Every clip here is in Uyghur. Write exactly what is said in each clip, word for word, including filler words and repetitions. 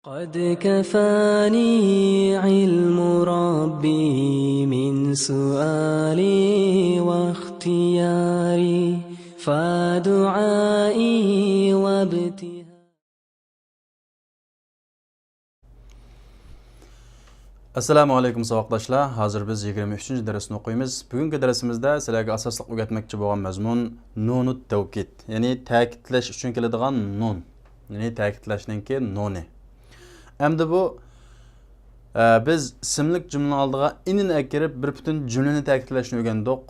قد كفاني علم ربي من سؤالي واختياري، فدعائي وابتهالي. ئەسسالامۇ ئەلەيكۇم ساۋاقداشلار، ھازىر بىز يىگىرمە ئۈچىنچى دەرسنى ئوقۇيمىز. بۈگۈنكى دەرسىمىزدە سىلەرگە ئاساسلىق ئۆگەتمەكچى بولغان مەزمۇن نۇنۇت تەۋكىد، يەنى تەكىتلەش ئۈچۈن كېلىدىغان نۇن، يەنى تەكىتلەشنىڭكى نۇنى. ئەمدى بۇ، ئە، بىز ئىسىملىك جۈملىنىڭ ئالدىغا ئىننى ئەكىرىپ بىر پۈتۈن جۈملىنى تەكىتلەشنى ئۆگەندۇق.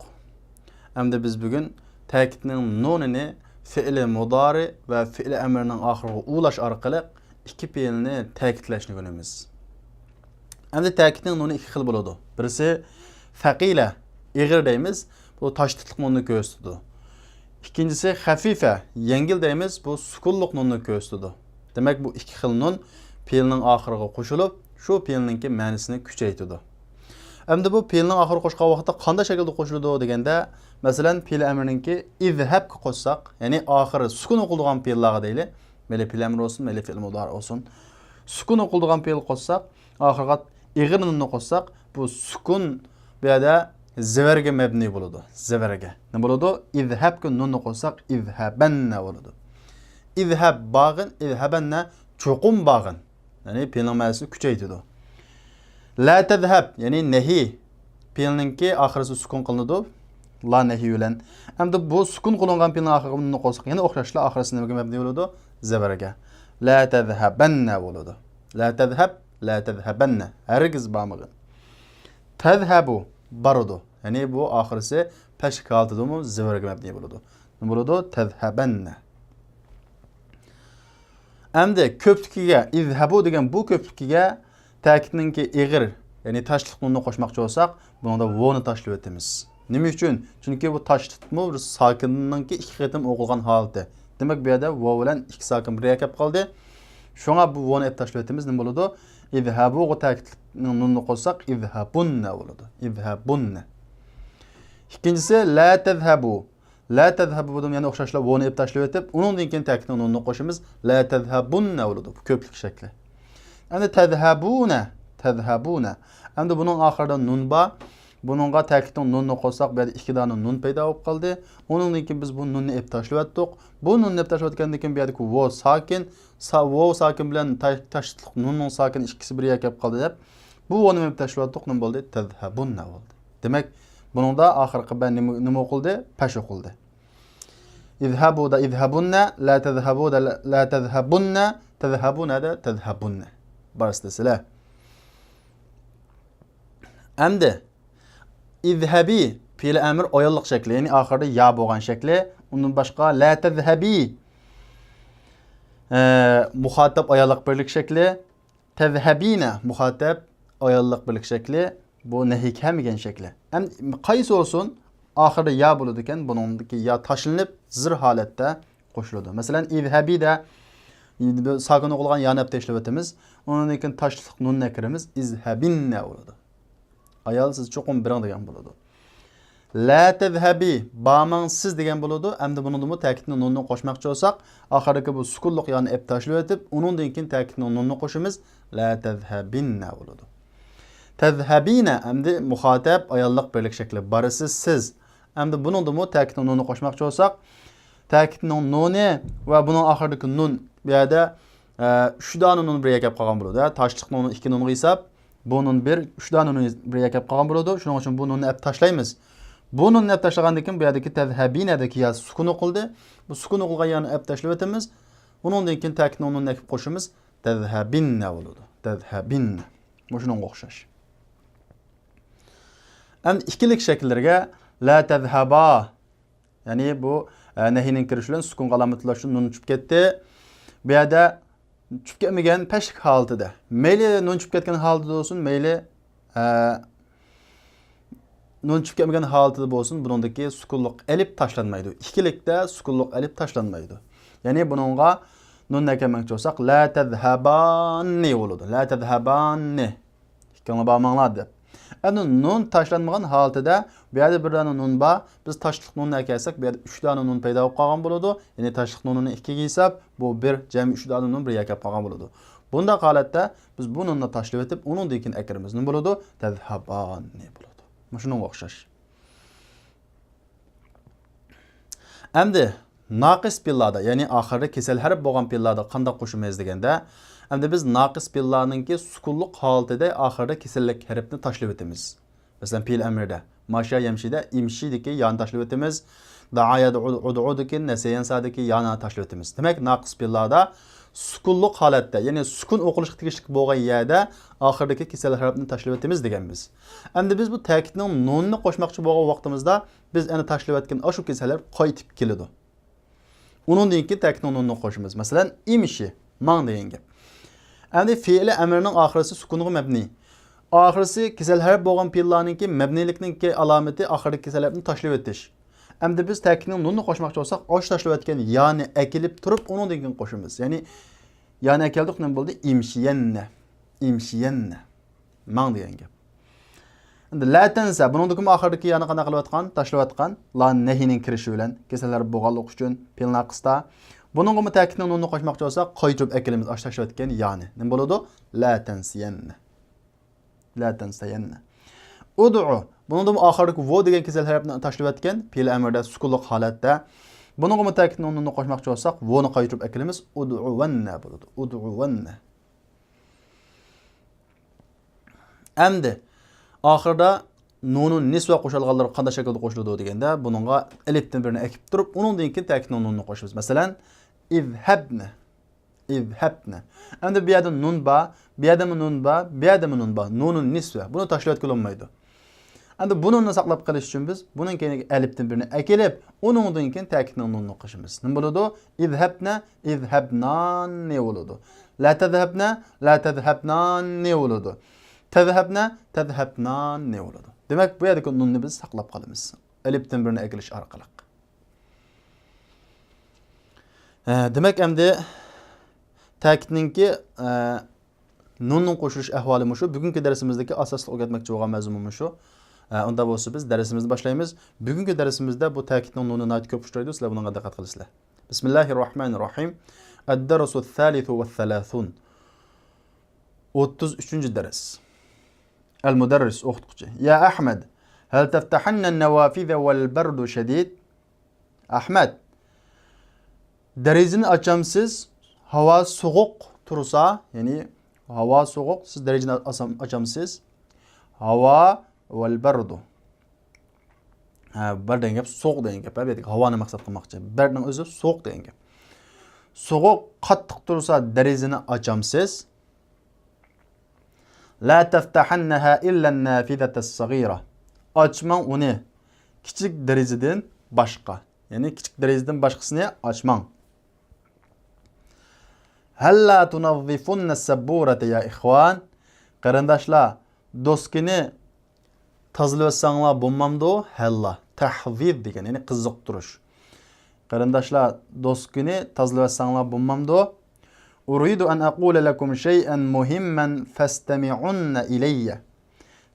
ئەمدى بىز بۈگۈن تەكىتنىڭ نۇنىنى فېئىلى مۇدارى ۋە فېئىلى ئەمرىنىڭ ئاخىرىغا ئۇلاش ئارقىلىق ئىككى پېئىلنى تەكىتلەشنى ئۆگىنىمىز. ئەمدى تەكىتنىڭ نۇنى ئىككى خىل بولىدۇ. بىرسى سەقىلە، ئېغىر دەيمىز، بۇ تاشتىتلىق نۇننى كۆرسىتىدۇ. ئىككىنچىسى خەفىفە، يەڭگىل دەيمىز، بۇ سۈكۈنلۈك نۇننى كۆرسىتىدۇ. دېمەك، بۇ ئىككى خىل نۇن پېئىلنىڭ ئاخىرىغا قوشۇلۇپ، شۇ پېئىلنىڭكى مەنىسىنى كۈچەيتىدۇ. ئەمدى بۇ پېئىلنىڭ ئاخىرىغا قوشقان ۋاقىتتا قانداق شەكىلدە قوشۇلىدۇ دېگەندە، مەسىلەن، پېئىلى ئەمرىنىڭكى ئىزھەبكە قوشساق، يەنى ئاخىرى سۈكۈن ئوقۇلىدىغان پېئىللارغا دەيلى، مەيلى پېئىلى ئەمر بولسۇن، مەيلى پېئىلى مۇدارى بولسۇن، سۈكۈن ئوقۇلىدىغان پېئىل قوشساق، ئاخىرىغا ئېغىر نۇننى قوشساق، بۇ سۈكۈن بۇ يەردە زېۋەرگە مەبنىي بولىدۇ. زېۋەرگە. نېمە بولىدۇ؟ ئىزھەبكە نۇننى قوشساق، ئىزھەبەننە بولىدۇ. ئىزھەب بارغىن، ئىزھەبەننە چوقۇم بارغىن. يەنى پېئىلنىڭ مەنىسىنى كۈچەيتىدۇ. لا تەزھەب، يەنى نەھىي. پېئىلنىڭكى ئاخىرىسى سۈكۈن قىلىنىدۇ. لا نەھىي بىلەن. ئەمدى بۇ سۈكۈن قىلىنغان پېئىلنىڭ ئاخىرىغا نۇننى قوشساق، يەنە ئوخشاشلا ئاخىرىسى نېمىگە مەبنىي بولىدۇ؟ زېۋەرگە. لا تەزھەبەننە بولىدۇ. لا تەزھەب، لا تەزھەبەننە. ھەرگىز بارمىغىن. تەزھەبۇ، بارىدۇ. يەنى بۇ ئاخىرىسى پەشك ھالىتىدىمۇ زېۋەرگە مەبنىي بولىدۇ. نېمە بولىدۇ؟ تەزھەبەننە. ئەمدى كۆپلۈكىگە، ئىزھەبۇ دېگەن بۇ كۆپلۈكىگە تەكىتنىڭكى ئېغىر، يەنى تاشلىق نۇننى قوشماقچى بولساق، بۇنىڭدا ۋونى تاشلىۋېتىمىز. نېمە ئۈچۈن؟ چۈنكى بۇ تاشلىتمۇ بىر ساكىننىڭكى ئىككى قېتىم ئوقۇلغان ھالىتى. دېمەك، بۇ يەردە ۋاۋ بىلەن ئىككى ساكىن بىر يەرگە كەپ قالدى. شۇڭا بۇ ۋونى ئېلىپ تاشلىۋېتىمىز. نېمە بولىدۇ؟ ئىزھەبۇغا تەكىتلىكنىڭ نۇننى قوشساق، ئىزھەبۇننە بولىدۇ. ئىزھەبۇننە. ئىككىنچىسى، لا تەزھەبۇ. لا تەزھەبۇدىن يەنە ئوخشاشلا ۋونى ئېلىپ تاشلىۋېتىپ، ئۇنىڭدىن كېيىن تەكىتنىڭ نۇننى قوشىمىز. لا تەزھەبۇننە بولىدۇ. بۇ كۆپلۈك شەكلى. ئەمدى تەزھەبۇنە. تەزھەبۇنە. ئەمدى بۇنىڭ ئاخىرىدا نۇن بار. بۇنىڭغا تەكىتنىڭ نۇننى قوشساق، بۇ يەردە ئىككى دانە نۇن پەيدا بولۇپ قالدى. ئۇنىڭدىن كېيىن بىز بۇ نۇننى ئېلىپ تاشلىۋەتتۇق. بۇ نۇننى ئېلىپ تاشلىۋەتكەندىن كېيىن بۇ يەردىكى ۋو ساكىن، سا-، ۋو ساكىن بىلەن تا-، تاشلىق نۇننىڭ ساكىنى ئىككىسى بىر يەرگە كەپ قالدى دەپ، بۇ ۋونى ئېلىپ تاشلىۋەتتۇق. نېمە بولدى؟ تەزھەبۇننە بولدى. دېمەك، بۇنىڭدا ئاخىرقى بە نېمە، نېمە ئوقۇلدى؟ پەش ئوقۇلدى. ئىزھەبۇدا ئىزھەبۇننە، لا تەزھەبۇدا لا، لا تەزھەبۇننە، تەزھەبۇنەدە تەزھەبۇننە. بارىسىدا سىلە. ئەمدى ئىزھەبى پېئىلى ئەمر ئاياللىق شەكلى، يەنى ئاخىرىدا يا بولغان شەكلى. ئۇندىن باشقا لا تەزھەبى، ئە، مۇخاتەب ئاياللىق بىرلىك شەكلى. تەزھەبىنە مۇخاتەب ئاياللىق بىرلىك شەكلى. بۇ نەھىي كەلمىگەن شەكلى. ئەمدى قايسى بولسۇن، ئاخىرىدا يا بولىدىكەن، بۇنىڭدىكى يا تاشلىنىپ زىر ھالەتتە قوشۇلىدۇ. مەسىلەن، ئىزھەبىدە ساكىن ئوقۇلغان يانى ئەپ تەشلىۋېتىمىز. ئۇنىڭدىن كېيىن تاشلىق نۇننى ئەكىرىمىز. ئىزھەبىننە بولىدۇ. ئايال، سىز چوقۇم بېرىڭ دېگەن بولىدۇ. لا تەزھەبى، بارماڭ سىز دېگەن بولىدۇ. ئەمدى بۇنىڭدىمۇ تەكىتنىڭ نۇننى قوشماقچى بولساق، ئاخىرىدىكى بۇ سۈكۈنلۈق يانى ئەپ تاشلىۋېتىپ، ئۇنىڭدىن كېيىن تەكىتنىڭ نۇننى قوشىمىز. لا تەزھەبىننە بولىدۇ. تەزھەبىنە ئەمدى مۇخاتەب ئاياللىق بىرلىك شەكلى، بارىسىز سىز. ئەمدى بۇنىڭدىمۇ تەكىتنىڭ نۇننى قوشماقچى بولساق، تەكىتنىڭ نۇنى ۋە بۇنىڭ ئاخىرىدىكى نۇن، بۇ يەردە، ئە، ئۈچ دانە نۇن بىر يەرگە كەپ قالغان بولىدۇ. ھە، تاشلىق نۇن ئىككى نۇنغا ھېساب. بۇ نۇن بىر، ئۈچ دانە نۇن بىر يەرگە كەپ قالغان بولىدۇ. شۇنىڭ ئۈچۈن بۇ نۇننى ئەپ تاشلايمىز. بۇ نۇننى ئەپ تاشلىغاندىن كېيىن بۇ يەردىكى تەزھەبىنەدىكى يا سۈكۈن ئوقۇلدى. بۇ سۈكۈن ئوقۇلغان يەرنى ئەپ تاشلىۋېتىمىز. ئۇنىڭدىن كېيىن تەكىتنىڭ نۇنىنى ئەكىپ قوشىمىز. تەزھەبىننە بولىدۇ. تەزھەبىننە. مۇشۇنىڭغا ئوخشاش. ئەمدى ئىككىلىك شەكىللىرىگە لا تەزھەبا. يەنى بۇ، ئە، نەھىينىڭ كىرىشى بىلەن سۈكۈنگە ئالامەتلەشتۈرۈپ نۇن چۈشۈپ كەتتى. بۇ يەردە چۈشۈپ كەتمىگەن پەشلىك ھالىتىدە. مەيلى نۇن چۈشۈپ كەتكەن ھالىتىدە بولسۇن، مەيلى، ئە، نۇن چۈشۈپ كەتمىگەن ھالىتىدە بولسۇن، بۇنىڭدىكى سۈكۈنلۇق ئەلىپ تاشلانمايدۇ. ئىككىلىكتە سۈكۈنلۇق ئەلىپ تاشلانمايدۇ. يەنى بۇنىڭغا نۇن ئەكەلمەكچى بولساق، لا تەزھەباننى بولىدۇ. لا تەزھەباننى. ئىككىڭلار بارماڭلار دەپ. ئەمدى نۇن تاشلانمىغان ھالىتىدە بۇ يەردە بىر دانە نۇن بار. بىز تاشلىق نۇننى ئەكەلسەك، بۇ يەردە ئۈچ دانە نۇن پەيدا بولۇپ قالغان بولىدۇ. يەنى تاشلىق نۇننى ئىككىگە ھېساب، بۇ بىر، جەمئىي ئۈچ دانە نۇن بىر يەرگە كەپ قالغان بولىدۇ. بۇنداق ھالەتتە بىز بۇ نۇننى تاشلىۋېتىپ، ئۇنىڭدىن كېيىن ئەكىرىمىز. نېمە بولىدۇ؟ تەزھەبانى بولىدۇ. مۇشۇنىڭغا ئوخشاش. ئەمدى ناقىس پېئىللاردا، يەنى ئاخىرىدا كېسەل ھەرپ بولغان پېئىللاردا قانداق قوشىمىز دېگەندە، ئەمدى بىز ناقىس پېئىللارنىڭكى سۈكۈنلۈق ھالىتىدە ئاخىرىدا كېسەللىك ھەرپنى تاشلىۋېتىمىز. مەسىلەن، پېئىل ئەمرىدە ماشا يەمشىدە ئىمشىدىكى يانى تاشلىۋېتىمىز. دائا يەدئۇ، ئۇدئۇدىكى نەسىيە يەنسادىكى يانى تاشلىۋېتىمىز. دېمەك، ناقىس پېئىللاردا سۈكۈنلۇق ھالەتتە، يەنى سۈكۈن ئوقۇلۇشقا تېگىشلىك بولغان يەردە ئاخىرىدىكى كېسەل ھەرپنى تاشلىۋېتىمىز دېگەنمىز. ئەمدى بىز بۇ تەكىتنىڭ نۇنىنى قوشماقچى بولغان ۋاقتىمىزدا، بىز ئەنە تاشلىۋەتكەن ئاشۇ كېسەل ھەرپ قايتىپ كېلىدۇ. ئۇنىڭدىن كېيىن تەكىتنىڭ نۇنىنى قوشىمىز. مەسىلەن، ئىمشى، ماڭ دېگەن گەپ. ئەمدى فېئىلى ئەمرىنىڭ ئاخىرىسى سۈكۈنغا مەبنىي. ئاخىرىسى كېسەل ھەرپ بولغان پېئىللارنىڭكى مەبنىيلىكنىڭكى ئالامىتى ئاخىرىدىكى كېسەل ھەرپنى تاشلىۋېتىش. ئەمدى بىز تەكىتنىڭ نۇنىنى قوشماقچى بولساق، ئاشۇ تاشلىۋەتكەن يانى ئەكېلىپ تۇرۇپ، ئۇنىڭدىن كېيىن قوشىمىز. يەنى يانى ئەكەلدۇق، نېمە بولدى؟ ئىمشىيەننە. ئىمشىيەننە. ماڭ دېگەن گەپ. ئەمدى لا تەنسە، بۇنىڭدىكىمۇ ئاخىرىدىكى يانى قانداق قىلىۋاتقان؟ تاشلىۋاتقان. لا نەھىنىڭ كىرىشى بىلەن كېسەل ھەرپ بولغانلىقى ئۈچۈن پېئىل ناقىستا. بۇنىڭغىمۇ تەكىتنىڭ نۇنىنى قوشماقچى بولساق، قايتۇرۇپ ئەكېلىمىز ئاشۇ تاشلىۋەتكەن يانى. نېمە بولىدۇ؟ لا تەنسىيەننە. لا تەنسەيەننە. ئۇدۇئۇ. بۇنىڭدىمۇ ئاخىرىدىكى ۋۇ دېگەن كېسەل ھەرپنى تاشلىۋەتكەن. پېئىل ئەمرىدە سۈكۈنلۇق ھالەتتە. بۇنىڭغىمۇ تەكىتنىڭ نۇنىنى قوشماقچى بولساق، ۋۇنى قايتۇرۇپ ئەكېلىمىز. ئۇدۇئۇۋەننە بولىدۇ. ئۇدۇئۇۋەننە. ئەمدى ئاخىرىدا نۇنۇ نىسۋە قوشۇلغانلىرى قانداق شەكىلدە قوشۇلىدۇ دېگەندە، بۇنىڭغا ئەلىپتىن بىرنى ئەكىپ تۇرۇپ، ئۇنىڭدىن كېيىن تەكىتنىڭ نۇنىنى قوشىمىز. مەسىلەن، ئىزھەبنە. ئىزھەبنە. ئەمدى بۇ يەردە نۇن بار، بۇ يەردىمۇ نۇن بار، بۇ يەردىمۇ نۇن بار. نۇنۇ نىسۋە. بۇنى تاشلىۋەتكىلى بولمايدۇ. ئەمدى بۇ نۇننى ساقلاپ قېلىش ئۈچۈن بىز بۇنىڭ كەينىگە ئەلىپتىن بىرنى ئەكېلىپ، ئۇنىڭدىن كېيىن تەكىتنىڭ نۇنىنى قوشىمىز. نېمە بولىدۇ؟ ئىزھەبنە، ئىزھەبنانى بولىدۇ. لا تەزھەبنە، لا تەزھەبنانى بولىدۇ. تەزھەبنە، تەزھەبنانى بولىدۇ. دېمەك، بۇ يەردىكى نۇننى بىز ساقلاپ قالىمىز. ئەلىپتىن بىرنى ئەكېلىش ئارقىلىق. ھە، دېمەك، ئەمدى تەكىتنىڭكى، ئە، نۇننىڭ قوشۇلۇش ئەھۋالى مۇشۇ. بۈگۈنكى دەرسىمىزدىكى ئاساسلىق ئۆگەتمەكچى بولغان مەزمۇن مۇشۇ. ئە، ئۇنداق بولسا بىز دەرسىمىزنى باشلايمىز. بۈگۈنكى دەرسىمىزدە بۇ تەكىتنىڭ نۇنى ناھايىتى كۆپ ئۇچرايدۇ. سىلەر بۇنىڭغا دىققەت قىلىسىلەر. بىسمىللاھىرراھمانىرراھىم. ئەددەرسۇ سالىسۇ ۋەسسالاسۇن. ئوتتۇز ئۈچىنچى دەرس. ئەل مۇدەررىس، ئوقۇتقۇچى. يا ئەھمەد، ھەل تەفتەھەننە نەۋافىزە ۋەل بەردۇ شەدىد؟ ئەھمەد، دېرىزىنى ئاچامسىز؟ ھاۋا سوغۇق تۇرسا، يەنى ھاۋا سوغۇق، سىز دېرىزىنى ئاسام-، ئاچامسىز؟ ھاۋا ۋەل بەردۇ. ھە، بەر دېگەن گەپ سوغۇق دېگەن گەپ. ھە، بۇ يەردىكى ھاۋانى مەقسەت قىلماقچى. بەردنىڭ ئۆزى سوغۇق دېگەن گەپ. سوغۇق قاتتىق تۇرسا دېرىزىنى ئاچامسىز؟ لا تفتحنها إلا النافذة الصغيرة. ئاچماڭ ئۇنى كىچىك دېرىزىدىن باشقا. يەنى كىچىك دېرىزىدىن باشقىسىنى ئاچماڭ. هلا تنظفن السبورة يا إخوان. قېرىنداشلار، دوسكىنى تازىلىۋەتسەڭلار بولمامدۇ؟ ھەللا. تەھزىز دېگەن، يەنى قىزىقتۇرۇش. قېرىنداشلار، دوسكىنى تازىلىۋەتسەڭلار بولمامدۇ؟ أريد أن أقول لكم شيئا مهما فاستمعن إلي.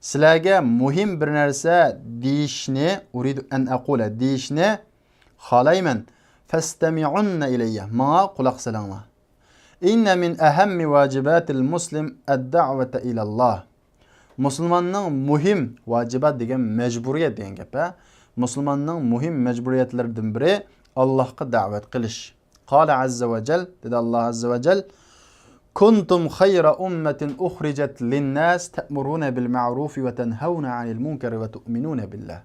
سىلەرگە مۇھىم بىر نەرسە دېيىشنى، أريد أن أقول، دېيىشنى خالايمەن. فاستمعن إلي، ماڭا قۇلاق سېلىڭلار. إن من أهم واجبات المسلم الدعوة إلى الله. مۇسۇلماننىڭ مۇھىم، ۋاجىبات دېگەن مەجبۇرىيەت دېگەن گەپ، ھە. مۇسۇلماننىڭ مۇھىم مەجبۇرىيەتلىرىدىن بىرى ئاللاھقا دەۋەت قىلىش. قال عز وجل، دېدى ئاللا ئەززە ۋە جەل، كنتم خير أمة أخرجت للناس تأمرون بالمعروف وتنهون عن المنكر وتؤمنون بالله.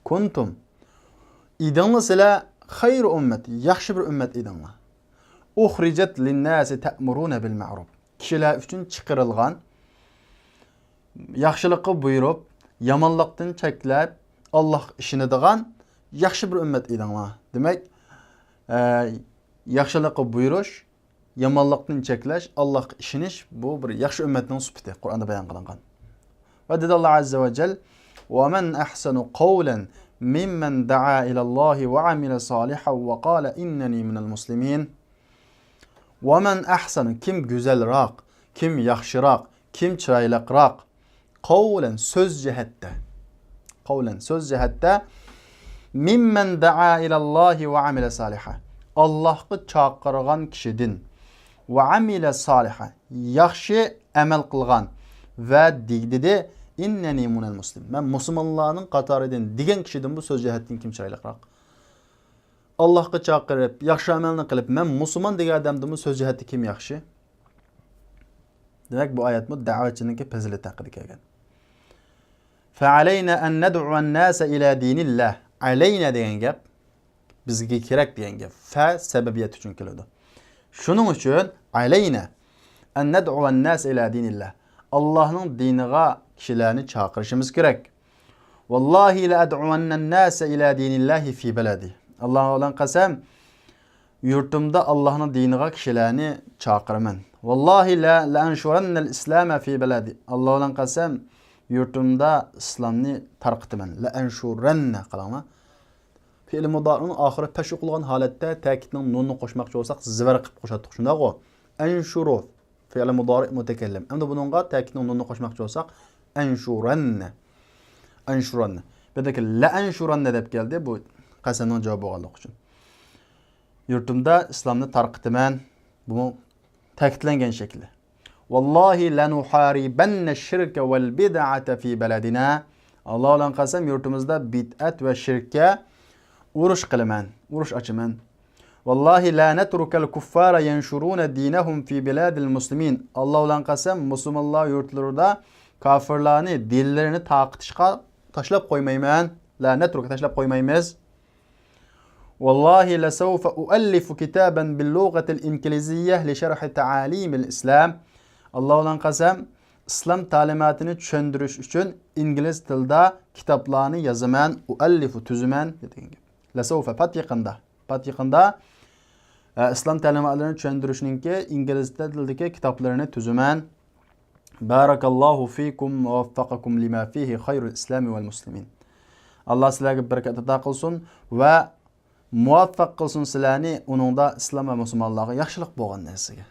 كنتم، ئىدىڭلار سىلەر، خير أمة، ياخشى بىر ئۈممەت ئىدىڭلار. أخرجت للناس تأمرون بالمعروف. كىشىلەر ئۈچۈن چىقىرىلغان، ياخشىلىققا بۇيرۇپ، يامانلىقتىن چەكلەپ، ئاللاھقا ئىشىنىدىغان ياخشى بىر ئۈممەت ئىدىڭلار. دېمەك، ئە، ياخشىلىققا بۇيرۇش، يامانلىقتىن چەكلەش، ئاللاھقا ئىشىنىش، بۇ بىر ياخشى ئۈممەتنىڭ سۈپىتى، قۇرئاندا بايان قىلىنغان. ۋە دېدى ئاللا ئەززە ۋە جەل، ومن أحسن قولا ممن دعا إلى الله وعمل صالحا وقال إنني من المسلمين. ومن أحسن، كىم گۈزەلراق، كىم ياخشىراق، كىم چىرايلىقراق، قولا، سۆز جەھەتتە. قولا، سۆز جەھەتتە. ممن دعا إلى الله وعمل صالحا. ئاللاھقا چاقىرغان كىشىدىن. ۋە ئەمىلە سالىھا، ياخشى ئەمەل قىلغان ۋە دېدى، ئىننەنى مىنەل مۇسلىمىن، مەن مۇسۇلمانلارنىڭ قاتارىدىن دېگەن كىشىدىن بۇ سۆز جەھەتتىن كىم چىرايلىقراق؟ ئاللاھقا چاقىرىپ، ياخشى ئەمەلنى قىلىپ، مەن مۇسۇلمان دېگەن ئادەمدىنمۇ سۆز جەھەتتە كىم ياخشى؟ دېمەك، بۇ ئايەتمۇ دەۋەتچىنىڭكى پەزىلىتى ھەققىدە كەلگەن. فەئەلەينە ئەن نەدئۇۋەن ناسە ئىلە دىنىللا. ئەلەينە دېگەن گەپ بىزگە كېرەك دېگەن گەپ. فە سەبەبىيەت ئۈچۈن كېلىدۇ. شۇنىڭ ئۈچۈن ئەلەينە ئەن نەدئۇۋەن ناسە ئىلە دىنىللا. ئاللاھنىڭ دىنىغا كىشىلەرنى چاقىرىشىمىز كېرەك. ۋاللاھى لەئەدئۇۋەننەن ناسە ئىلە دىنىللاھى فى بەلەدى. ئاللاھ بىلەن قەسەم، يۇرتۇمدا ئاللاھنىڭ دىنىغا كىشىلەرنى چاقىرىمەن. ۋاللاھى لە لەئەنشۇرەننەل ئىسلامە فى بەلەدى. ئاللاھ بىلەن قەسەم، يۇرتۇمدا ئىسلامنى تارقىتىمەن. لەئەنشۇرەننە قاراڭلار. فېئىل مۇدارىئنىڭ ئاخىرى پەش ئوقۇلغان ھالەتتە تەكىتنىڭ نۇنىنى قوشماقچى بولساق، زىۋەر قىلىپ قوشاتتۇق، شۇنداقغۇ؟ ئەنشۇرۇ. فېئىل مۇدارىئ مۇتەكەللىم. ئەمدى بۇنىڭغا تەكىتنىڭ نۇنىنى قوشماقچى بولساق، ئەنشۇرەننە. ئەنشۇرەننە. بۇ يەردىكى لەئەنشۇرەننە دەپ كەلدى. بۇ قەسەمنىڭ جاۋابى بولغانلىقى ئۈچۈن. يۇرتۇمدا ئىسلامنى تارقىتىمەن. بۇمۇ تەكىتلەنگەن شەكلى. ۋاللاھى لەنۇھارىبەننە شىركە ۋەل بىدئەتە فى بەلەدىنا. ئاللاھ بىلەن قەسەم، يۇرتىمىزدا بىدئەت ۋە شىرككە ئۇرۇش قىلىمەن، ئۇرۇش ئاچىمەن. ۋاللاھى لا نەترۇكەل كۇففارە يەنشۇرۇنە دىنەھۇم فى بىلادىل مۇسلىمىن. ئاللاھ بىلەن قەسەم، مۇسۇلمانلار يۇرتلىرىدا كافىرلارنى دىنلىرىنى تارقىتىشقا تاشلاپ قويمايمەن. لا نەترۇك، تاشلاپ قويمايمىز. ۋاللاھى لەسەۋفە ئۇئەللىفۇ كىتابەن بىللۇغەتىل ئىنكلىزىييە لىشەرھى تەئالىمىل ئىسلام. ئاللاھ بىلەن قەسەم، ئىسلام تەلىماتىنى چۈشەندۈرۈش ئۈچۈن ئىنگلىز تىلىدا كىتابلارنى يازىمەن، ئۇئەللىفۇ، تۈزىمەن دېگەن گەپ. لەسەۋفە، پات يېقىندا، پات يېقىندا، ئە، ئىسلام تەلىماتلىرىنى چۈشەندۈرۈشنىڭكى ئىنگلىز تىلىدىكى كىتابلىرىنى تۈزىمەن. بارەكاللاھۇ فىكۇم ۋە ۋەففەقەكۇم لىما فىھى خەيرۇل ئىسلامى ۋەل مۇسلىمىن. ئاللاھ سىلەرگە بەرىكەت ئاتا قىلسۇن ۋە مۇۋەپپەق قىلسۇن سىلەرنى ئۇنىڭدا ئىسلام ۋە مۇسۇلمانلارغا ياخشىلىق بولغان نەرسىگە.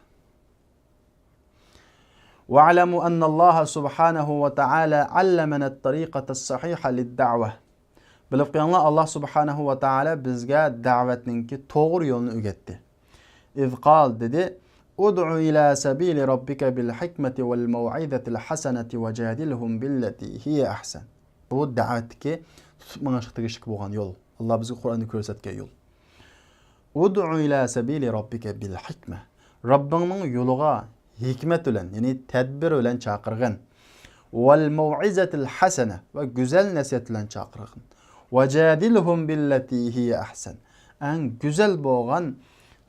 ۋەئلەمۇ ئەننەللاھە سۇبھانەھۇ ۋە تەئالە ئەللەمەنەت تەرىقەتەس سەھىھە لىددەئۋە. بىلىپ قويۇڭلار، ئاللاھ سۇبھانەھۇ ۋە تەئالە بىزگە دەۋەتنىڭكى توغرا يولىنى ئۆگەتتى. ئىز قال، دېدى، ئۇدئۇ ئىلا سەبىلى رەببىكە بىل ھىكمەتى ۋەل مەۋئىزەتىل ھەسەنەتى ۋەجادىلھۇم بىللەتى ھىيە ئەھسەن. بۇ دەۋەتتىكى تۇتۇپ مېڭىشقا تېگىشلىك بولغان يول. ئاللاھ بىزگە قۇرئاندا كۆرسەتكەن يول. ئۇدئۇ ئىلا سەبىلى رەببىكە بىل ھىكمە. رەببىڭنىڭ يولىغا ھېكمەت بىلەن، يەنى تەدبىر بىلەن چاقىرغىن. ۋەل مەۋئىزەتىل ھەسەنە، ۋە گۈزەل نەسىھەت بىلەن چاقىرغىن. ۋەجادىلھۇم بىللەتى ھىيە ئەھسەن. ئەڭ گۈزەل بولغان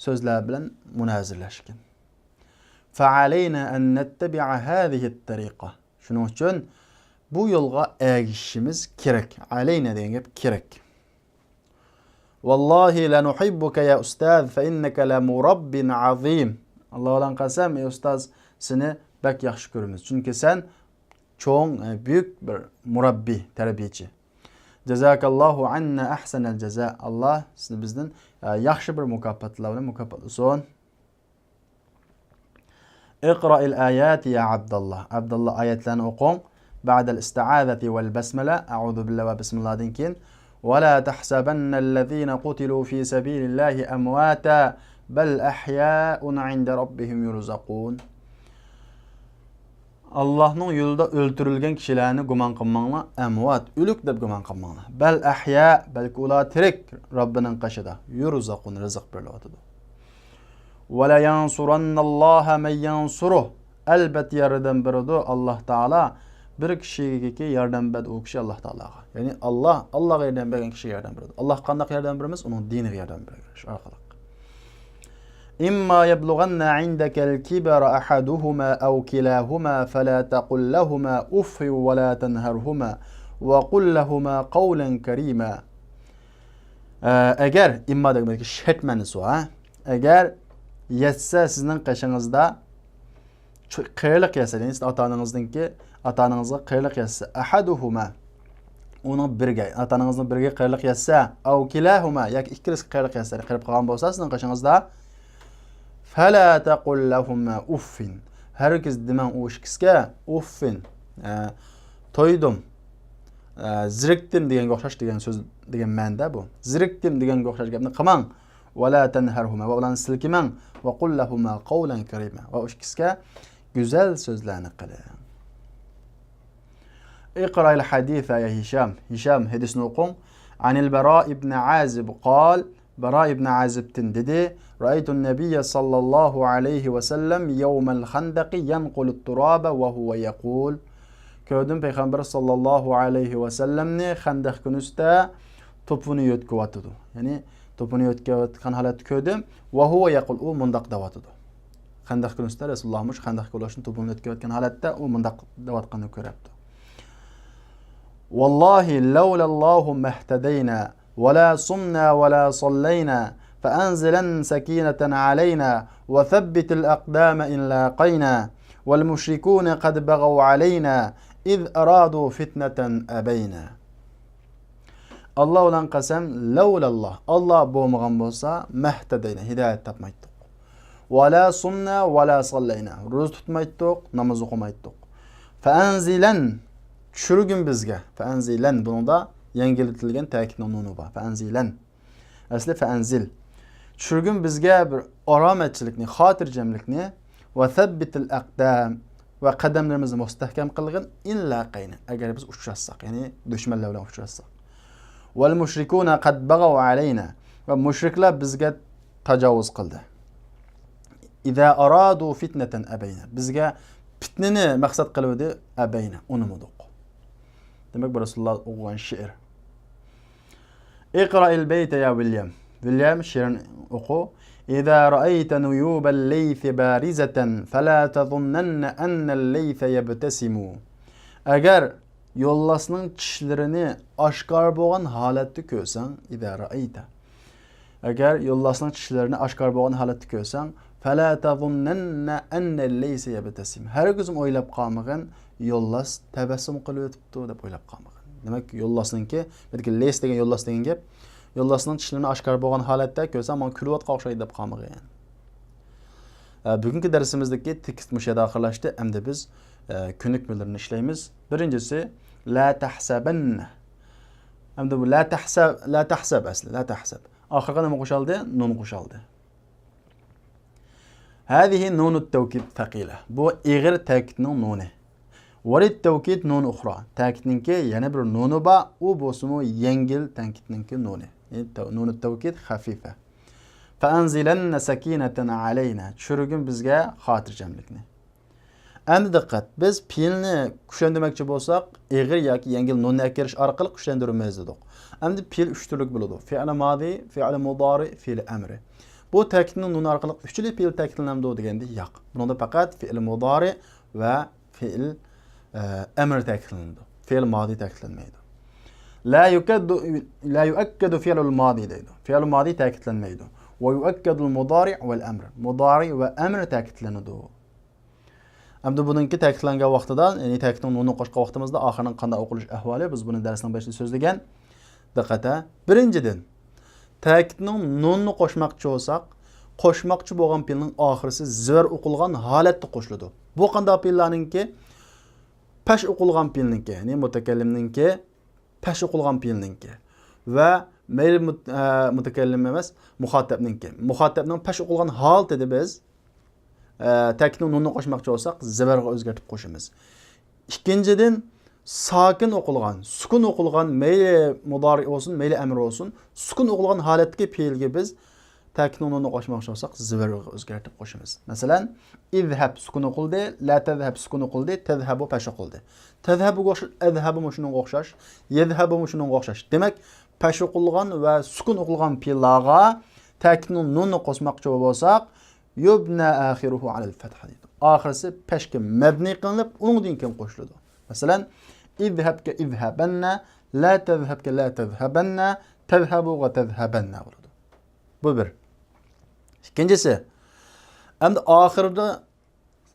سۆزلەر بىلەن مۇنازىرىلەشكىن. فەئەلەينا ئەن نەتتەبىئە ھازىھىت تەرىقە. شۇنىڭ ئۈچۈن بۇ يولغا ئەگىشىشىمىز كېرەك. ئەلەينا دېگەن گەپ كېرەك. ۋاللاھى لەنۇھىببۇكە يا ئۇستاز فەئىننەكە لەمۇرەببىن ئەزىم. ئاللاھ بىلەن قەسەم، ئەي ئۇستاز، سېنى بەك ياخشى كۆرىمىز. چۈنكى سەن چوڭ، ئە، بۈيۈك بىر مۇرەببى، تەربىيەچى. جەزاكاللاھۇ ئەننا ئەھسەنەل جەزا. ئاللاھ سىزنى بىزدىن، ئە، ياخشى بىر مۇكاپاتلار بىلەن مۇكاپاتلىسۇن. اقرأ الآيات يا عبد الله. ئابدۇللا، ئايەتلەرنى ئوقۇڭ. بعد الاستعاذة والبسملة، ئەئۇزۇ بىللا ۋە بىسمىللادىن كېيىن. ولا تحسبن الذين قتلوا في سبيل الله أمواتا بل أحياء عند ربهم يرزقون. ئاللاھنىڭ يولىدا ئۆلتۈرۈلگەن كىشىلەرنى گۇمان قىلماڭلار، ئەمۋات، ئۆلۈك دەپ گۇمان قىلماڭلار. بەل ئەھيا، بەلكى ئۇلار تىرىك، رەببىنىڭ قېشىدا، يۇرزەقۇن، رىزىق بېرىلىۋاتىدۇ. ۋەلەيەنسۇرەننەللاھە مەن يەنسۇرۇھ، ئەلبەتتە ياردەم بېرىدۇ ئاللاھ تائالا بىر كىشىگىكى ياردەم بەردى ئۇ كىشى ئاللاھ تائالاغا. يەنى ئاللاھ، ئاللاھقا ياردەم بەرگەن كىشىگە ياردەم بېرىدۇ. ئاللاھ قانداق ياردەم بېرىمىز؟ ئۇنىڭ دىنىغا ياردەم بېرىش ئارقىلىق. إما يبلغن عندك الكبر أحدهما أو كلاهما فلا تقل لهما أف ولا تنهرهما وقل لهما قولا كريما. ئە، ئەگەر، ئىمما دېگەندىكى شەرت مەنىسى بار، ھە؟ ئەگەر يەتسە سىزنىڭ قېشىڭىزدا چو-، قېرىلىق يەتسە، يەنى سىز ئاتا-ئانىڭىزنىڭكى، ئاتا-ئانىڭىزغا قېرىلىق يەتسە، ئەھەدۇھۇما، ئۇنىڭ بىرىگە، ئاتا-ئانىڭىزنىڭ بىرىگە قېرىلىق يەتسە، ئەۋ كىلاھۇما، ياكى ئىككىلىسى قېرىلىق يەتسە، قېرىپ قالغان بولسا سىزنىڭ قېشىڭىزدا، فەلا تەقۇل لەھۇما ئۇففىن، ھەرگىز دېمەڭ ئۇ ئىككىسىگە ئۇففىن، ئە، تويدۇم، ئە، زېرىكتىم دېگەنگە ئوخشاش دېگەن سۆز، دېگەن مەنىدە بۇ. زېرىكتىم دېگەنگە ئوخشاش گەپنى قىلماڭ. ولا تنهرهما، ۋە ئۇلارنى سىلكىمەڭ. وقل لهما قولا كريما، ۋە ئۇ ئىككىسىگە گۈزەل سۆزلەرنى قىلىڭ. اقرأ الحديث يا هشام، ھىشام، ھەدىسنى ئوقۇڭ. عن البراء بن عازب قال، بارا ئىبن ئازىبتىن دېدى، رأيت النبي صلى الله عليه وسلم يوم الخندق ينقل التراب وهو يقول. كۆردۈم پەيغەمبەر ساللاللاھۇ ئەلەيھى ۋەسەللەمنى خەندەق كۈنىسىدە توپىنى يۆتكىۋاتىدۇ. يەنى توپىنى يۆتكەۋاتقان ھالەتتە كۆردۈم. وهو يقول، ئۇ مۇنداق دەۋاتىدۇ. خەندەق كۈنىسىدە رەسۇلۇللاھ مۇشۇ خەندەق كۈنىسىدە توپىنى يۆتكەۋاتقان ھالەتتە ئۇ مۇنداق دەۋاتقىنىنى كۆرەپتۇ. والله لولا الله ما اهتدينا ولا صمنا ولا صلينا فأنزلن سكينة علينا وثبت الأقدام إن لاقينا والمشركون قد بغوا علينا إذ أرادوا فتنة أبينا. ئاللا بىلەن قەسەم، لەۋلاللا، ئاللا بولمىغان بولسا، مەھتەدەينا، ھىدايەت تاپمايتتۇق. ۋەلا سۇمنا ۋەلا ساللەينا، روزا تۇتمايتتۇق، ناماز ئوقۇمايتتۇق. فەئەنزىلەن، چۈشۈرگىن بىزگە. فەئەنزىلەن، بۇنىڭدا يەڭگىللىتىلگەن تەكىتنىڭ نۇنى بار. فەئەنزىلەن. ئەسلى فەئەنزىل. چۈشۈرگىن بىزگە بىر ئارامەتچىلىكنى، خاتىرجەملىكنى. ۋەسەببىتىل ئەقدام، ۋە قەدەملىرىمىزنى مۇستەھكەم قىلغىن، ئىن لاقەينا، ئەگەر بىز ئۇچراشساق، يەنى دۈشمەنلەر بىلەن ئۇچراشساق. ۋەل مۇشرىكۇنا قەد بەغەۋ ئەلەينا، ۋە مۇشرىكلار بىزگە تاجاۋۇز قىلدى. ئىزا ئارادۇ فىتنەتەن ئەبەينا، بىزگە پىتنىنى مەقسەت قىلىۋىدى، ئەبەينا، ئۇنىمىدۇق. دېمەك، بۇ رەسۇلۇللا ئوقۇغان شېئىر. اقرأ البيت يا ويليام. ۋىليام، شېئىرنى ئوقۇ. إذا رأيت نيوب الليث بارزة فلا تظنن أن الليث يبتسم. ئەگەر يولۋاسنىڭ چىشلىرىنى ئاشكارا بولغان ھالەتتە كۆرسەڭ، إذا رأيت. ئەگەر يولۋاسنىڭ چىشلىرىنى ئاشكارا بولغان ھالەتتە كۆرسەڭ، فلا تظنن أن الليث يبتسم. ھەرگىزمۇ ئويلاپ قالمىغىن، يولۋاس تەبەسسۇم قىلىۋېتىپتۇ دەپ ئويلاپ قالمىغىن. دېمەك، يولۋاسنىڭكى، بۇ يەردىكى لەيس دېگەن يولۋاس دېگەن گەپ. يولۋاسنىڭ چىشلىرىنى ئاشكارا بولغان ھالەتتە كۆرسەڭ، ماڭا كۈلۈۋاتقان ئوخشايدۇ دەپ قالمىغىن. ئە، بۈگۈنكى دەرسىمىزدىكى تېكىست مۇشۇ يەردە ئاخىرلاشتى. ئەمدى بىز، ئە، كۆنۈكمىلىرىنى ئىشلەيمىز. بىرىنچىسى، لا تەھسەبەننە. ئەمدى بۇ لا تەھسەب، لا تەھسەب ئەسلى، لا تەھسەب. ئاخىرىغا نېمە قوشالدى؟ نۇن قوشالدى. هذه نون التوكيد الثقيلة. بۇ ئېغىر تەكىتنىڭ نۇنى. وللتوكيد نون أخرى. تەكىتنىڭكى يەنە بىر نۇنى بار، ئۇ بولسىمۇ يەڭگىل تەكىتنىڭكى نۇنى. يەنى تەۋ-، نون التوكيد خفيفة. فأنزلن سكينة علينا. چۈشۈرگىن بىزگە خاتىرجەملىكنى. ئەمدى دىققەت، بىز پېئىلنى كۈچلەندۈرمەكچى بولساق، ئېغىر ياكى يەڭگىل نۇننى ئەكىرىش ئارقىلىق كۈچلەندۈرىمىز دېدۇق. ئەمدى پېئىل ئۈچ تۈرلۈك بولىدۇ. فېئىل مادى، فېئىل مۇدارى، فېئىل ئەمرى. بۇ تەكىتنىڭ نۇنى ئارقىلىق ئۈچىلا پېئىل تەكىتلىنەمدۇ دېگەندە ياق. بۇنىڭدا پەقەت فېئىل مۇدارى ۋە فېئىل، ئە، ئەمر تەكىتلىنىدۇ. فېئىل مادى تەكىتلەنمەيدۇ. لا يؤكد، لا يؤكد فعل الماضي دەيدۇ. فېئىل مادى تەكىتلەنمەيدۇ. ويؤكد المضارع والأمر. مۇدارى ۋە ئەمر تەكىتلىنىدۇ. ئەمدى بۇنىڭكى تەكىتلەنگەن ۋاقتىدا، يەنى تەكىتنىڭ نۇنىنى قوشقان ۋاقتىمىزدا ئاخىرىنىڭ قانداق ئوقۇلۇش ئەھۋالى، بىز بۇنى دەرسنىڭ بېشىدا سۆزلىگەن. دىققەت ھە. بىرىنچىدىن، تەكىتنىڭ نۇننى قوشماقچى بولساق، قوشماقچى بولغان پېئىلنىڭ ئاخىرىسى زېۋەر ئوقۇلغان ھالەتتە قوشۇلىدۇ. بۇ قانداق پېئىللارنىڭكى؟ پەش ئوقۇلغان پېئىلنىڭكى، يەنى مۇتەكەللىمنىڭكى پەش ئوقۇلغان پېئىلنىڭكى ۋە مەيلى مۇت-، ئە، مۇتەكەللىم ئەمەس، مۇخاتەبنىڭكى. مۇخاتەبنىڭ پەش ئوقۇلغان ھالىتىدە بىز، ئە، تەكىتنىڭ نۇنىنى قوشماقچى بولساق، زېۋەرغا ئۆزگەرتىپ قوشىمىز. ئىككىنچىدىن، ساكىن ئوقۇلغان، سۈكۈن ئوقۇلغان، مەيلى مۇدارى بولسۇن، مەيلى ئەمر بولسۇن، سۈكۈن ئوقۇلغان ھالەتتىكى پېئىلگە بىز تەكىتنىڭ نۇنىنى قوشماقچى بولساق، زېۋەرگە ئۆزگەرتىپ قوشىمىز. مەسىلەن، ئىزھەب سۈكۈن ئوقۇلدى، لا تەزھەب سۈكۈن ئوقۇلدى، تەزھەبۇ پەش ئوقۇلدى. تەزھەبۇگە ئوخشاش، ئەزھەبۇمۇ شۇنىڭغا ئوخشاش، يەزھەبۇمۇ شۇنىڭغا ئوخشاش. دېمەك، پەش ئوقۇلغان ۋە سۈكۈن ئوقۇلغان پېئىللارغا تەكىتنىڭ نۇنىنى قوشماقچى بولساق، يۇبنى ئاخىرۇھۇ ئەلەل فەتھە دەيدۇ. ئاخىرسى پەشكە مەبنى قىلىنىپ، ئۇنىڭدىن كېيىن قوشۇلىدۇ. مەسىلەن، ئىزھەبكە ئىزھەبەننە، لا تەزھەبكە لا تەزھەبەننە، تەزھەبۇغا تەزھەبەننە بولىدۇ. بۇ بىر. ئىككىنچىسى، ئەمدى ئاخىرىدا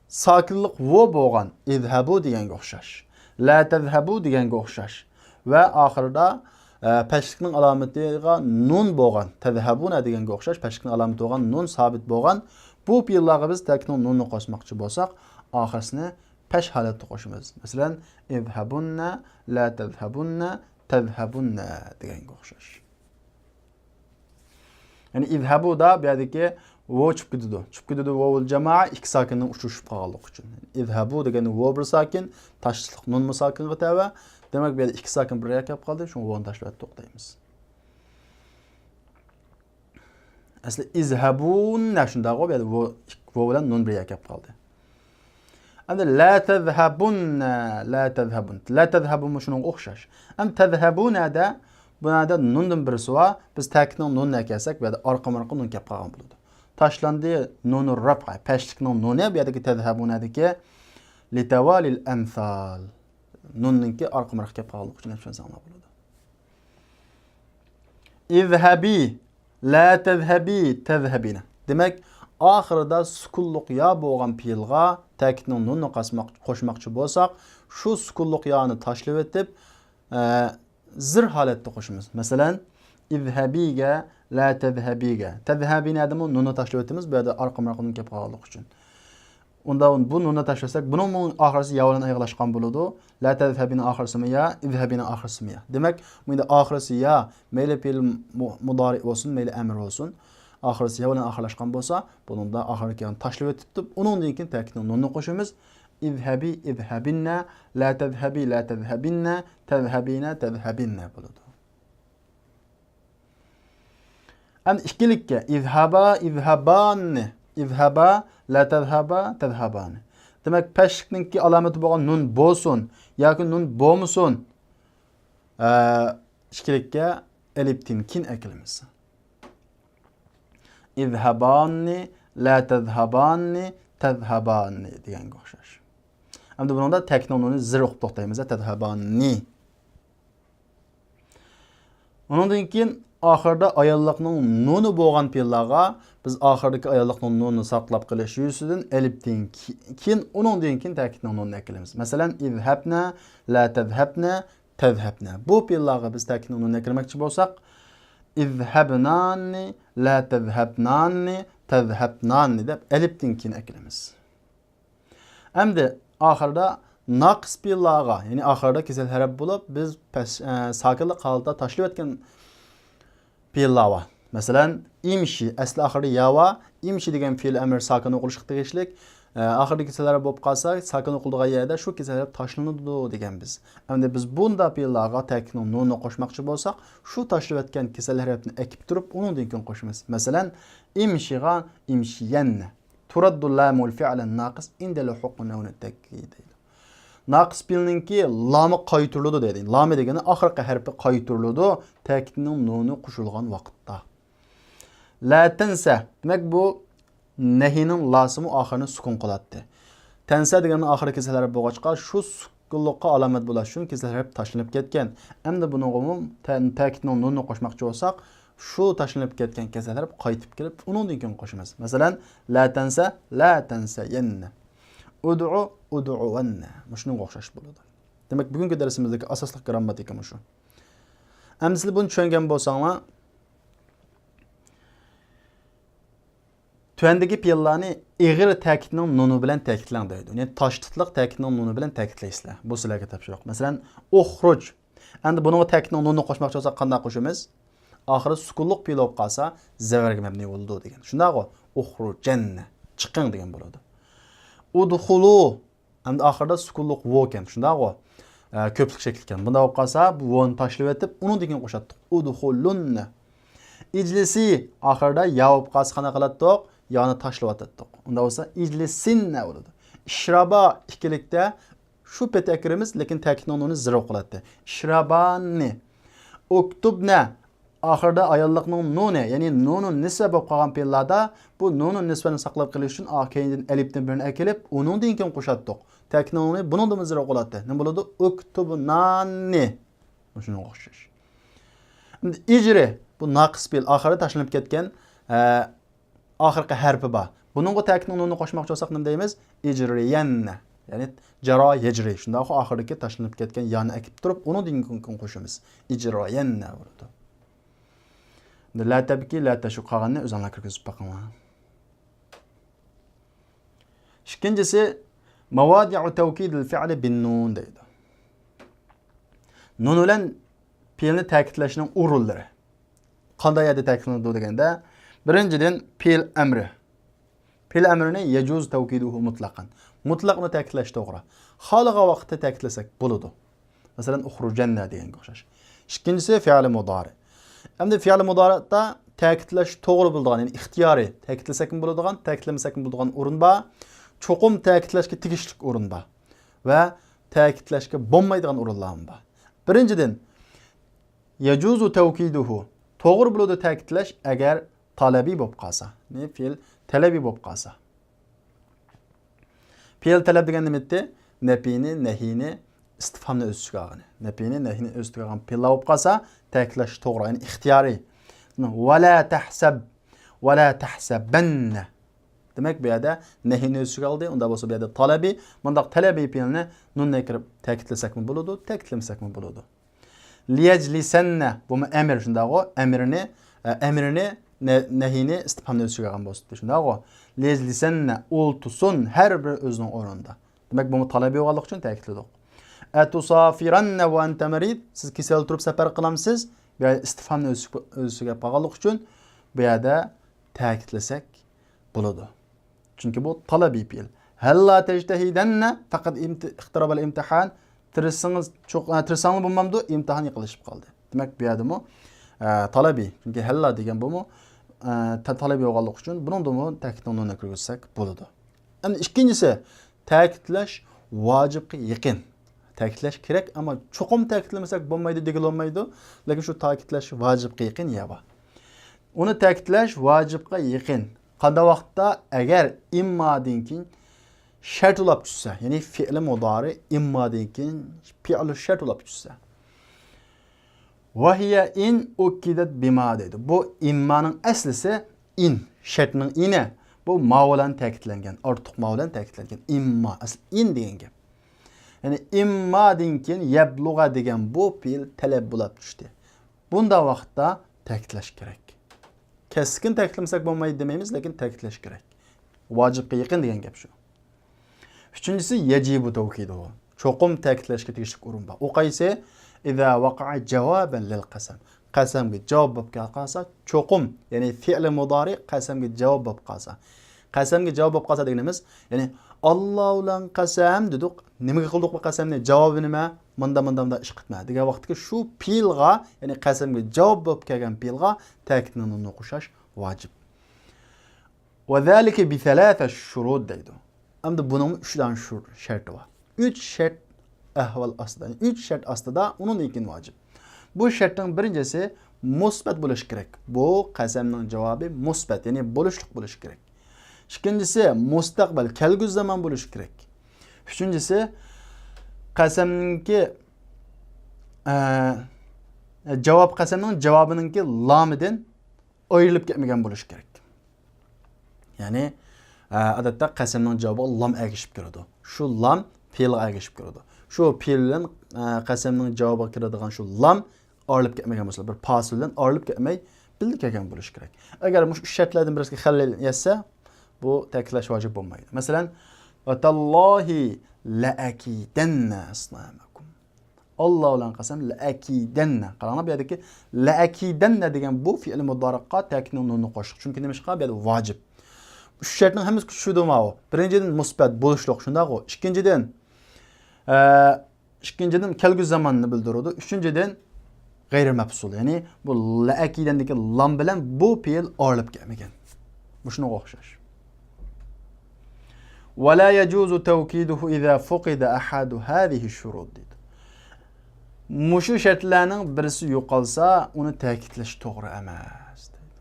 ساكىنلىق ۋو بولغان ئىزھەبۇ دېگەنگە ئوخشاش، لا تەزھەبۇ دېگەنگە ئوخشاش ۋە ئاخىرىدا، ئە، پەشلىكنىڭ ئالامىتىغا نۇن بولغان، تەزھەبۇنە دېگەنگە ئوخشاش، پەشلىكنىڭ ئالامىتى بولغان نۇن سابىت بولغان بۇ پېئىللارغا بىز تەكىتنىڭ نۇنىنى قوشماقچى بولساق، ئاخىرسىنى پەش ھالەتتە قوشىمىز. مەسىلەن، ئىزھەبۇننە، لا تەزھەبۇننە، تەزھەبۇننە دېگەنگە ئوخشاش. يەنى ئىزھەبۇدا بۇ يەردىكى ۋو چۈشۈپ كېتىدۇ. چۈشۈپ كېتىدۇ ۋوۋۇل جامائە ئىككى ساكىننىڭ ئۇچرىشىپ قالغانلىقى ئۈچۈن. ئىزھەبۇ دېگەن ۋو بىر ساكىن، تاشلىق نۇنمۇ ساكىنغا تەۋە. دېمەك، بۇ يەردە ئىككى ساكىن بىر يەرگە كەپ قالدى. شۇڭا ۋونى تاشلىۋەتتۇق دەيمىز. ئەسلى ئىزھەبۇننە شۇنداقغۇ، بۇ يەردە ۋو، ۋو بىلەن نۇن بىر يەرگە كەپ قالدى. ئەمدى لا تەزھەبۇننە، لا تەزھەبۇن. لا تەزھەبۇنمۇ شۇنىڭغا ئوخشاش. ئەمدى تەزھەبۇنەدە، بۇ يەردە نۇندىن بىرسى بار. بىز تەكىتنىڭ نۇنىنى ئەكەلسەك، بۇ يەردە ئارقىمۇ ئارقا نۇن كەپ قالغان بولىدۇ. تاشلاندى نۇنۇ رەفئە، پەسلىكنىڭ نۇنى، بۇ يەردىكى تەزھەبۇنەدىكى لىتەۋالىل ئەمسال. نۇننىڭكى ئارقىمۇ ئارقا كەپ قالغانلىقى ئۈچۈن دەپ چۈشەنسەڭلار بولىدۇ. ئىزھەبى، لا تەزھەبى، تەزھەبىنە. دېمەك، ئاخىرىدا سۈكۈنلۇق يا بولغان پېئىلغا تەكىتنىڭ نۇننى قاسماق-، قوشماقچى بولساق، شۇ سۈكۈنلۇق يانى تاشلىۋېتىپ، ئە، زىر ھالەتتە قوشىمىز. مەسىلەن، ئىزھەبىگە لا تەزھەبىگە. تەزھەبىنەدىمۇ نۇننى تاشلىۋېتىمىز، بۇ يەردە ئارقىمۇ ئارقا نۇن كەپ قالغانلىقى ئۈچۈن. ئۇندا بۇ نۇننى تاشلىساق، بۇنىڭمۇ ئاخىرسى يا بىلەن ئاياغلاشقان بولىدۇ. لا تەزھەبىنىڭ ئاخىرسىمۇ يا، ئىزھەبىنىڭ ئاخىرسىمۇ يا. دېمەك، بۇ يەردە ئاخىرسى يا، مەيلى پېئىل مۇ-، مۇدارىئ بولسۇن، مەيلى ئەمىر بولسۇن، ئاخىرسى يا بىلەن ئاخىرلاشقان بولسا، بۇنىڭدا ئاخىرىدىكى يانى تاشلىۋېتىپ، ئۇنىڭدىن كېيىن تەكىتنىڭ نۇننى قوشىمىز. ئىزھەبى، ئىزھەبىننە، لا تەزھەبى، لا تەزھەبىننە، تەزھەبىنە، تەزھەبىننە بولىدۇ. ئەمدى ئىككىلىككە ئىزھابا، ئىزھاباننى، ئىزھابا، لا تەزھابا، تەزھابانى. دېمەك، پەسلىكنىڭكى ئالامىتى بولغان نۇن بولسۇن ياكى نۇن بولمىسۇن، ئە، ئىككىلىككە ئەلىپتىن كېيىن ئەكىلىمىز. ئىزھاباننى، لا تەزھاباننى، تەزھاباننى دېگەنگە ئوخشاش. ئەمدى بۇنىڭدا تەكىتنىڭ نۇنى زىر ئوقۇپ توختايمىز، تەزھاباننى. ئۇنىڭدىن كېيىن ئاخىرىدا ئاياللىقنىڭ نۇنى بولغان پېئىللارغا بىز ئاخىرىدىكى ئاياللىقنىڭ نۇنىنى ساقلاپ قېلىش يۈزىسىدىن ئەلىپتىن كېيىن، ئۇنىڭدىن كېيىن تەكىتنىڭ نۇنىنى ئەكىلىمىز. مەسىلەن، ئىزھەبنە، لا تەزھەبنە، تەزھەبنە. بۇ پېئىللارغا بىز تەكىتنىڭ نۇنىنى ئەكىلمەكچى بولساق، ئىزھەبناننى، لا تەزھەبناننى، تەزھەبناننى دەپ ئەلىپتىن كېيىن ئەكىلىمىز. ئەمدى ئاخىرىدا ناقىس پېئىللارغا، يەنى ئاخىرىدا كېسەل ھەرپ بولۇپ، بىز پەس-، ئە، ساكىنلىق ھالىتىدە تاشلىۋەتكەن پېئىللار بار. مەسىلەن، ئىمشى، ئەسلى ئاخىرىدا يا بار، ئىمشى دېگەن پېئىل ئەمر ساكىن ئوقۇلۇشقا تېگىشلىك. ئە، ئاخىرىدا كېسەل ھەرپ بولۇپ قالسا، ساكىن ئوقۇلىدىغان يەردە شۇ كېسەل ھەرپ تاشلىنىدۇ دېگەن بىز. ئەمدى بىز بۇنداق پېئىللارغا تەكىتنىڭ نۇنىنى قوشماقچى بولساق، شۇ تاشلىۋەتكەن كېسەل ھەرپنى ئەكىپ تۇرۇپ، ئۇنىڭدىن كېيىن قوشىمىز. مەسىلەن، ئىمشىغا ئىمشىيەننە. تۇرەددۇ لامۇل فىئلىن ناقىس ئىندەل ھۇققى نۇنى تەككى دەيدۇ. ناقىس پېئىلنىڭكى لامى قايتۇرۇلىدۇ دەيدۇ. لامى دېگىنى ئاخىرقى ھەرپى قايتۇرۇلىدۇ، تەكىتنىڭ نۇنى قوشۇلغان ۋاقىتتا. لا تەنسە. دېمەك، بۇ نەھىنىڭ لاسىمۇ ئاخىرىنى سۈكۈن قىلاتتى. تەنسە دېگەننىڭ ئاخىرى كېسەل ھەرپ بولغاچقا، شۇ سۈكۈنلۈققا ئالامەت بولاش ئۈچۈن كېسەل ھەرپ تاشلىنىپ كەتكەن. ئەمدى بۇنىڭغىمۇ تە-، تەكىتنىڭ نۇنىنى قوشماقچى بولساق، شۇ تاشلىنىپ كەتكەن كېسەل ھەرپ قايتىپ كېلىپ، ئۇنىڭدىن كېيىن قوشىمىز. مەسىلەن، لا تەنسە، لا تەنسەيەننە. ئۇدۇ، ئۇدۇۋەننە. مۇشۇنىڭغا ئوخشاش بولىدۇ. دېمەك، بۈگۈنكى دەرسىمىزدىكى ئاساسلىق گىرامماتىكا مۇشۇ. ئەمدى سىلەر بۇنى چۈشەنگەن بولساڭلار، تۆۋەندىكى پېئىللارنى ئېغىر تەكىتنىڭ نۇنى بىلەن تەكىتلەڭ دەيدۇ. يەنى تاشتىتلىق تەكىتنىڭ نۇنى بىلەن تەكىتلەيسىلەر. بۇ سىلەرگە تاپشۇرۇق. مەسىلەن، ئۇخرۇج. ئەمدى بۇنىڭغا تەكىتنىڭ نۇنىنى قوشماقچى بولساق قانداق قوشىمىز؟ ئاخىرى سۈكۈنلۇق پېئىل بولۇپ قالسا، زەۋەرگە مەبنىي بولىدۇ دېگەن. شۇنداقغۇ؟ ئۇخرۇجەننە. چىقىڭ دېگەن بولىدۇ. ئۇدخۇلۇ. ئەمدى ئاخىرىدا سۈكۈنلۇق ۋو ئىكەن، شۇنداقغۇ؟ ئە، كۆپلۈك شەكلى ئىكەن. بۇنداق بولۇپ قالسا، بۇ ۋونى تاشلىۋېتىپ، ئۇنىڭدىن كېيىن قوشاتتۇق. ئۇدخۇلۇننە. ئىجلىسى، ئاخىرىدا يا بولۇپ قالسا قانداق قىلاتتۇق؟ يانى تاشلىۋاتاتتۇق. ئۇنداق بولسا، ئىجلىسىننە بولىدۇ. ئىشرابا ئىككىلىكتە شۇ پېتى ئەكىرىمىز، لېكىن تەكىتنىڭ نۇنى زىر ئوقۇلاتتى. ئىشراباننى. ئۇكتۇبنە. ئاخىرىدا ئاياللىقنىڭ نۇنى، يەنى نۇنۇ نىسۋە بولۇپ قالغان پېئىللاردا بۇ نۇنۇ نىسۋەنى ساقلاپ قېلىش ئۈچۈن ئا-، كەينىدىن ئەلىپتىن بىرنى ئەكېلىپ، ئۇنىڭدىن كېيىن قوشاتتۇق. تەكىتنىڭ نۇنى بۇنىڭدىنمۇ زىر ئوقۇلاتتى. نېمە بولىدۇ؟ ئۇكتۇبناننى. مۇشۇنىڭغا ئوخشاش. ئەمدى ئىجرى، بۇ ناقىس پېئىل، ئاخىرى تاشلىنىپ كەتكەن، ئە، ئاخىرقى ھەرپى بار. بۇنىڭغا تەكىتنىڭ نۇنىنى قوشماقچى بولساق نېمە دەيمىز؟ ئىجرىيەننە. يەنى جارا يەجرى. شۇنداقخۇ ئاخىرىدىكى تاشلىنىپ كەتكەن يانى ئەكىپ تۇرۇپ، ئۇنىڭدىن كېيىن قوشىمىز. ئىجرايەننە بولىدۇ. لا تەبكى، لا تەشۇق قالغاننى ئۆزۈڭلار كىرگۈزۈپ بېقىڭلار. ئىككىنچىسى، ماۋادىئۇ تەۋكىدىل فىئلى بىن نۇن دەيدۇ. نۇن بىلەن پېئىلنى تەكىتلەشنىڭ ئورۇنلىرى. قانداق يەردە تەكىتلىنىدۇ دېگەندە، بىرىنچىدىن، پېئىل ئەمرى. پېئىل ئەمرىنى يەجۇز تەۋكىدۇھۇ مۇتلەقەن. مۇتلەق ئۇنى تەكىتلەش توغرا. خالىغان ۋاقىتتا تەكىتلىسەك بولىدۇ. مەسىلەن، ئۇخرۇجەننە دېگەنگە ئوخشاش. ئىككىنچىسى، فېئىلى مۇدارى. ئەمدى فېئىلى مۇدارىدا تەكىتلەش توغرا بولىدىغان، يەنى ئىختىيارىي، تەكىتلىسەكمۇ بولىدىغان، تەكىتلىمىسەكمۇ بولىدىغان ئورۇن بار. چوقۇم تەكىتلەشكە تېگىشلىك ئورۇن بار ۋە تەكىتلەشكە بولمايدىغان ئورۇنلارمۇ بار. بىرىنچىدىن، يەجۇزۇ تەۋكىدۇھۇ. توغرا بولىدۇ تەكىتلەش، ئەگەر تەلەبىي بولۇپ قالسا. يەنى پېئىل تەلەبىي بولۇپ قالسا. پېئىل تەلەپ دېگەن نېمە ئىدى؟ نەپىينى، نەھىينى، ئىستىفھامنى ئۆز ئىچىگە ئالغىنى. نەپىينى، نەھىينى ئۆز ئىچىگە ئالغان پېئىللار بولۇپ قالسا، تەكىتلەش توغرا، يەنى ئىختىيارىي. ۋەلا تەھسەب، ۋەلا تەھسەبەننە. دېمەك، بۇ يەردە نەھىينى ئۆز ئىچىگە ئالدى. ئۇنداق بولسا، بۇ يەردە تەلەبىي، مۇنداق تەلەبىي پېئىلنى نۇن نەكىرە تەكىتلىسەكمۇ بولىدۇ، تەكىتلىمىسەكمۇ بولىدۇ. لىيەجلىسەننە، بۇمۇ ئەمىر، شۇنداقغۇ؟ ئەمرىنى، ئە، ئەمرىنى، نە-، نەھىينى ئىستىپھامنى ئۆز ئىچىگە ئالغان بولسا، شۇنداقغۇ؟ لىيەجلىسەننە، ئولتۇرسۇن، ھەر بىر ئۆزىنىڭ ئورنىدا. دېمەك، بۇمۇ تەلەبىي بولغانلىقى ئۈچۈن تەكىتلىدۇق. ئەتۇسافىرەننە ۋە ئەنتە مەرىد، سىز كېسەل تۇرۇپ سەپەر قىلامسىز؟ بۇ يەردە ئىستىپھامنى ئۆز، ئۆز ئىچىگە ئالغانلىقى ئۈچۈن بۇ يەردە تەكىتلىسەك بولىدۇ. چۈنكى بۇ تەلەبىي پېئىل. ھەللا تەجتەھىدەننە، پەقەت ئىمتى-، ئىقتارابەل ئىمتىھان، تىرىشسىڭىز، چوق-، ئە، تىرىشساڭلار بولمامدۇ؟ ئىمتىھان يېقىنلىشىپ قالدى. دېمەك، بۇ يەردىمۇ، ئە، تەلەبىي. چۈنكى ھەللا دېگەن بۇمۇ، ئە، تە-، تەلەبىي بولغانلىقى ئۈچۈن بۇنىڭدىمۇ تەكىتنىڭ نۇنىنى كىرگۈزسەك بولىدۇ. ئەمدى ئىككىنچىسى، تەكىتلەش ۋاجىپقا يېقىن. تەكىتلەش كېرەك، ئەمما چوقۇم تەكىتلىمىسەك بولمايدۇ دېگىلى بولمايدۇ، لېكىن شۇ تەكىتلەش ۋاجىپقا يېقىن يا بار. ئۇنى تەكىتلەش ۋاجىپقا يېقىن. قانداق ۋاقىتتا؟ ئەگەر ئىممادىن كېيىن شەرت بولاپ چۈشسە، يەنى فېئىلى مۇدارى ئىممادىن كېيىن پېئىلۇ شەرت بولاپ چۈشسە. ۋەھىيە ئىن ئۇككىدەت بىما دەيدۇ. بۇ ئىممانىڭ ئەسلىسى ئىن، شەرتنىڭ ئىنى. بۇ ما بىلەن تەكىتلەنگەن، ئارتۇق ما بىلەن تەكىتلەنگەن. ئىمما، ئەسلى ئىن دېگەن گەپ. يەنى ئىممادىن كېيىن يەبلۇغە دېگەن بۇ پېئىل تەلەپ بولاپ چۈشتى. بۇنداق ۋاقىتتا تەكىتلەش كېرەك. كەسكىن تەكىتلىمىسەك بولمايدۇ دېمەيمىز، لېكىن تەكىتلەش كېرەك. ۋاجىپقا يېقىن دېگەن گەپ شۇ. ئۈچىنچىسى، يەجىبۇ تەۋكىدۇھۇ. چوقۇم تەكىتلەشكە تېگىشلىك ئورۇن بار. ئۇ قايسى؟ ئىزا ۋەقەئە جاۋابەن لىل قەسەم. قەسەمگە جاۋاب بولۇپ كەل قالسا، چوقۇم، يەنى فېئىلى مۇدارى قەسەمگە جاۋاب بولۇپ قالسا. قەسەمگە جاۋاب بولۇپ قالسا دېگىنىمىز، يەنى، ئاللا بىلەن قەسەم دېدۇق. نېمىگە قىلدۇق بۇ قەسەمنى؟ جاۋابى نېمە؟ مۇندا، مۇندا، مۇندا ئىش قىلما دېگەن ۋاقىتتىكى شۇ پېئىلغا، يەنى قەسەمگە جاۋاب بولۇپ كەلگەن پېئىلغا تەكىتنىڭ نۇنىنى قوشاش ۋاجىپ. ۋەزالىكە بىسەلاسە شۇرۇت دەيدۇ. ئەمدى بۇنىڭمۇ ئۈچ دانە شۇ-، شەرتى بار. ئۈچ شەرت ئەھۋال ئاستىدا، يەنى ئۈچ شەرت ئاستىدا ئۇنىڭدىن كېيىن ۋاجىپ. بۇ شەرتنىڭ بىرىنچىسى مۇسبەت بولۇشى كېرەك. بۇ قەسەمنىڭ جاۋابى مۇسبەت، يەنى بولۇشلۇق بولۇشى كېرەك. ئىككىنچىسى مۇستەقبەل، كەلگۈسى زامان بولۇشى كېرەك. ئۈچىنچىسى قەسەمنىڭكى، ئە، جاۋاب، قەسەمنىڭ جاۋابىنىڭكى لامىدىن ئايرىلىپ كەتمىگەن بولۇشى كېرەك. يەنى، ئە، ئادەتتە قەسەمنىڭ جاۋابىغا لام ئەگىشىپ كىرىدۇ. شۇ لام پېئىلغا ئەگىشىپ كىرىدۇ. شۇ پېئىل بىلەن، ئە، قەسەمنىڭ جاۋابىغا كىرىدىغان شۇ لام ئايرىلىپ كەتمىگەن بولسا، بىر پاسىل بىلەن ئايرىلىپ كەتمەي، بىللە كەلگەن بولۇشى كېرەك. ئەگەر مۇشۇ ئۈچ شەرتلەردىن بىرسىگە خەلەل يەتسە، بۇ تەكىتلەش ۋاجىپ بولمايدۇ. مەسىلەن، ۋەتاللاھى لەئەكىدەننە ئەسنامەكۇم. ئاللا بىلەن قەسەم، لەئەكىدەننە. قاراڭلار، بۇ يەردىكى لەئەكىدەننە دېگەن بۇ فېئىل مۇدارىغا تەكىتنىڭ نۇنىنى قوشتۇق. چۈنكى نېمىشقا؟ بۇ يەردە ۋاجىپ. ئۈچ شەرتنىڭ ھەممىسى كۈچىدۇ ماۋۇ. بىرىنچىدىن، مۇسبەت بولۇشلۇق، شۇنداقغۇ؟ ئىككىنچىدىن، ئە، ئىككىنچىدىن، كەلگۈسى زاماننى بىلدۈرىدۇ. ئۈچىنچىدىن، غەيرىي مەپسۇل. يەنى بۇ لەئەكىدەندىكى لام بىلەن بۇ پېئىل ئايرىلىپ كەتمىگەن. مۇشۇنىڭغا ئوخشاش. ۋەلا يەجۇزۇ تەۋكىدۇھۇ ئىزا فۇقىدە ئەھەدۇ ھازىھى شۇرۇت دەيدۇ. مۇشۇ شەرتلەرنىڭ بىرسى يوقالسا، ئۇنى تەكىتلەش توغرا ئەمەس دەيدۇ.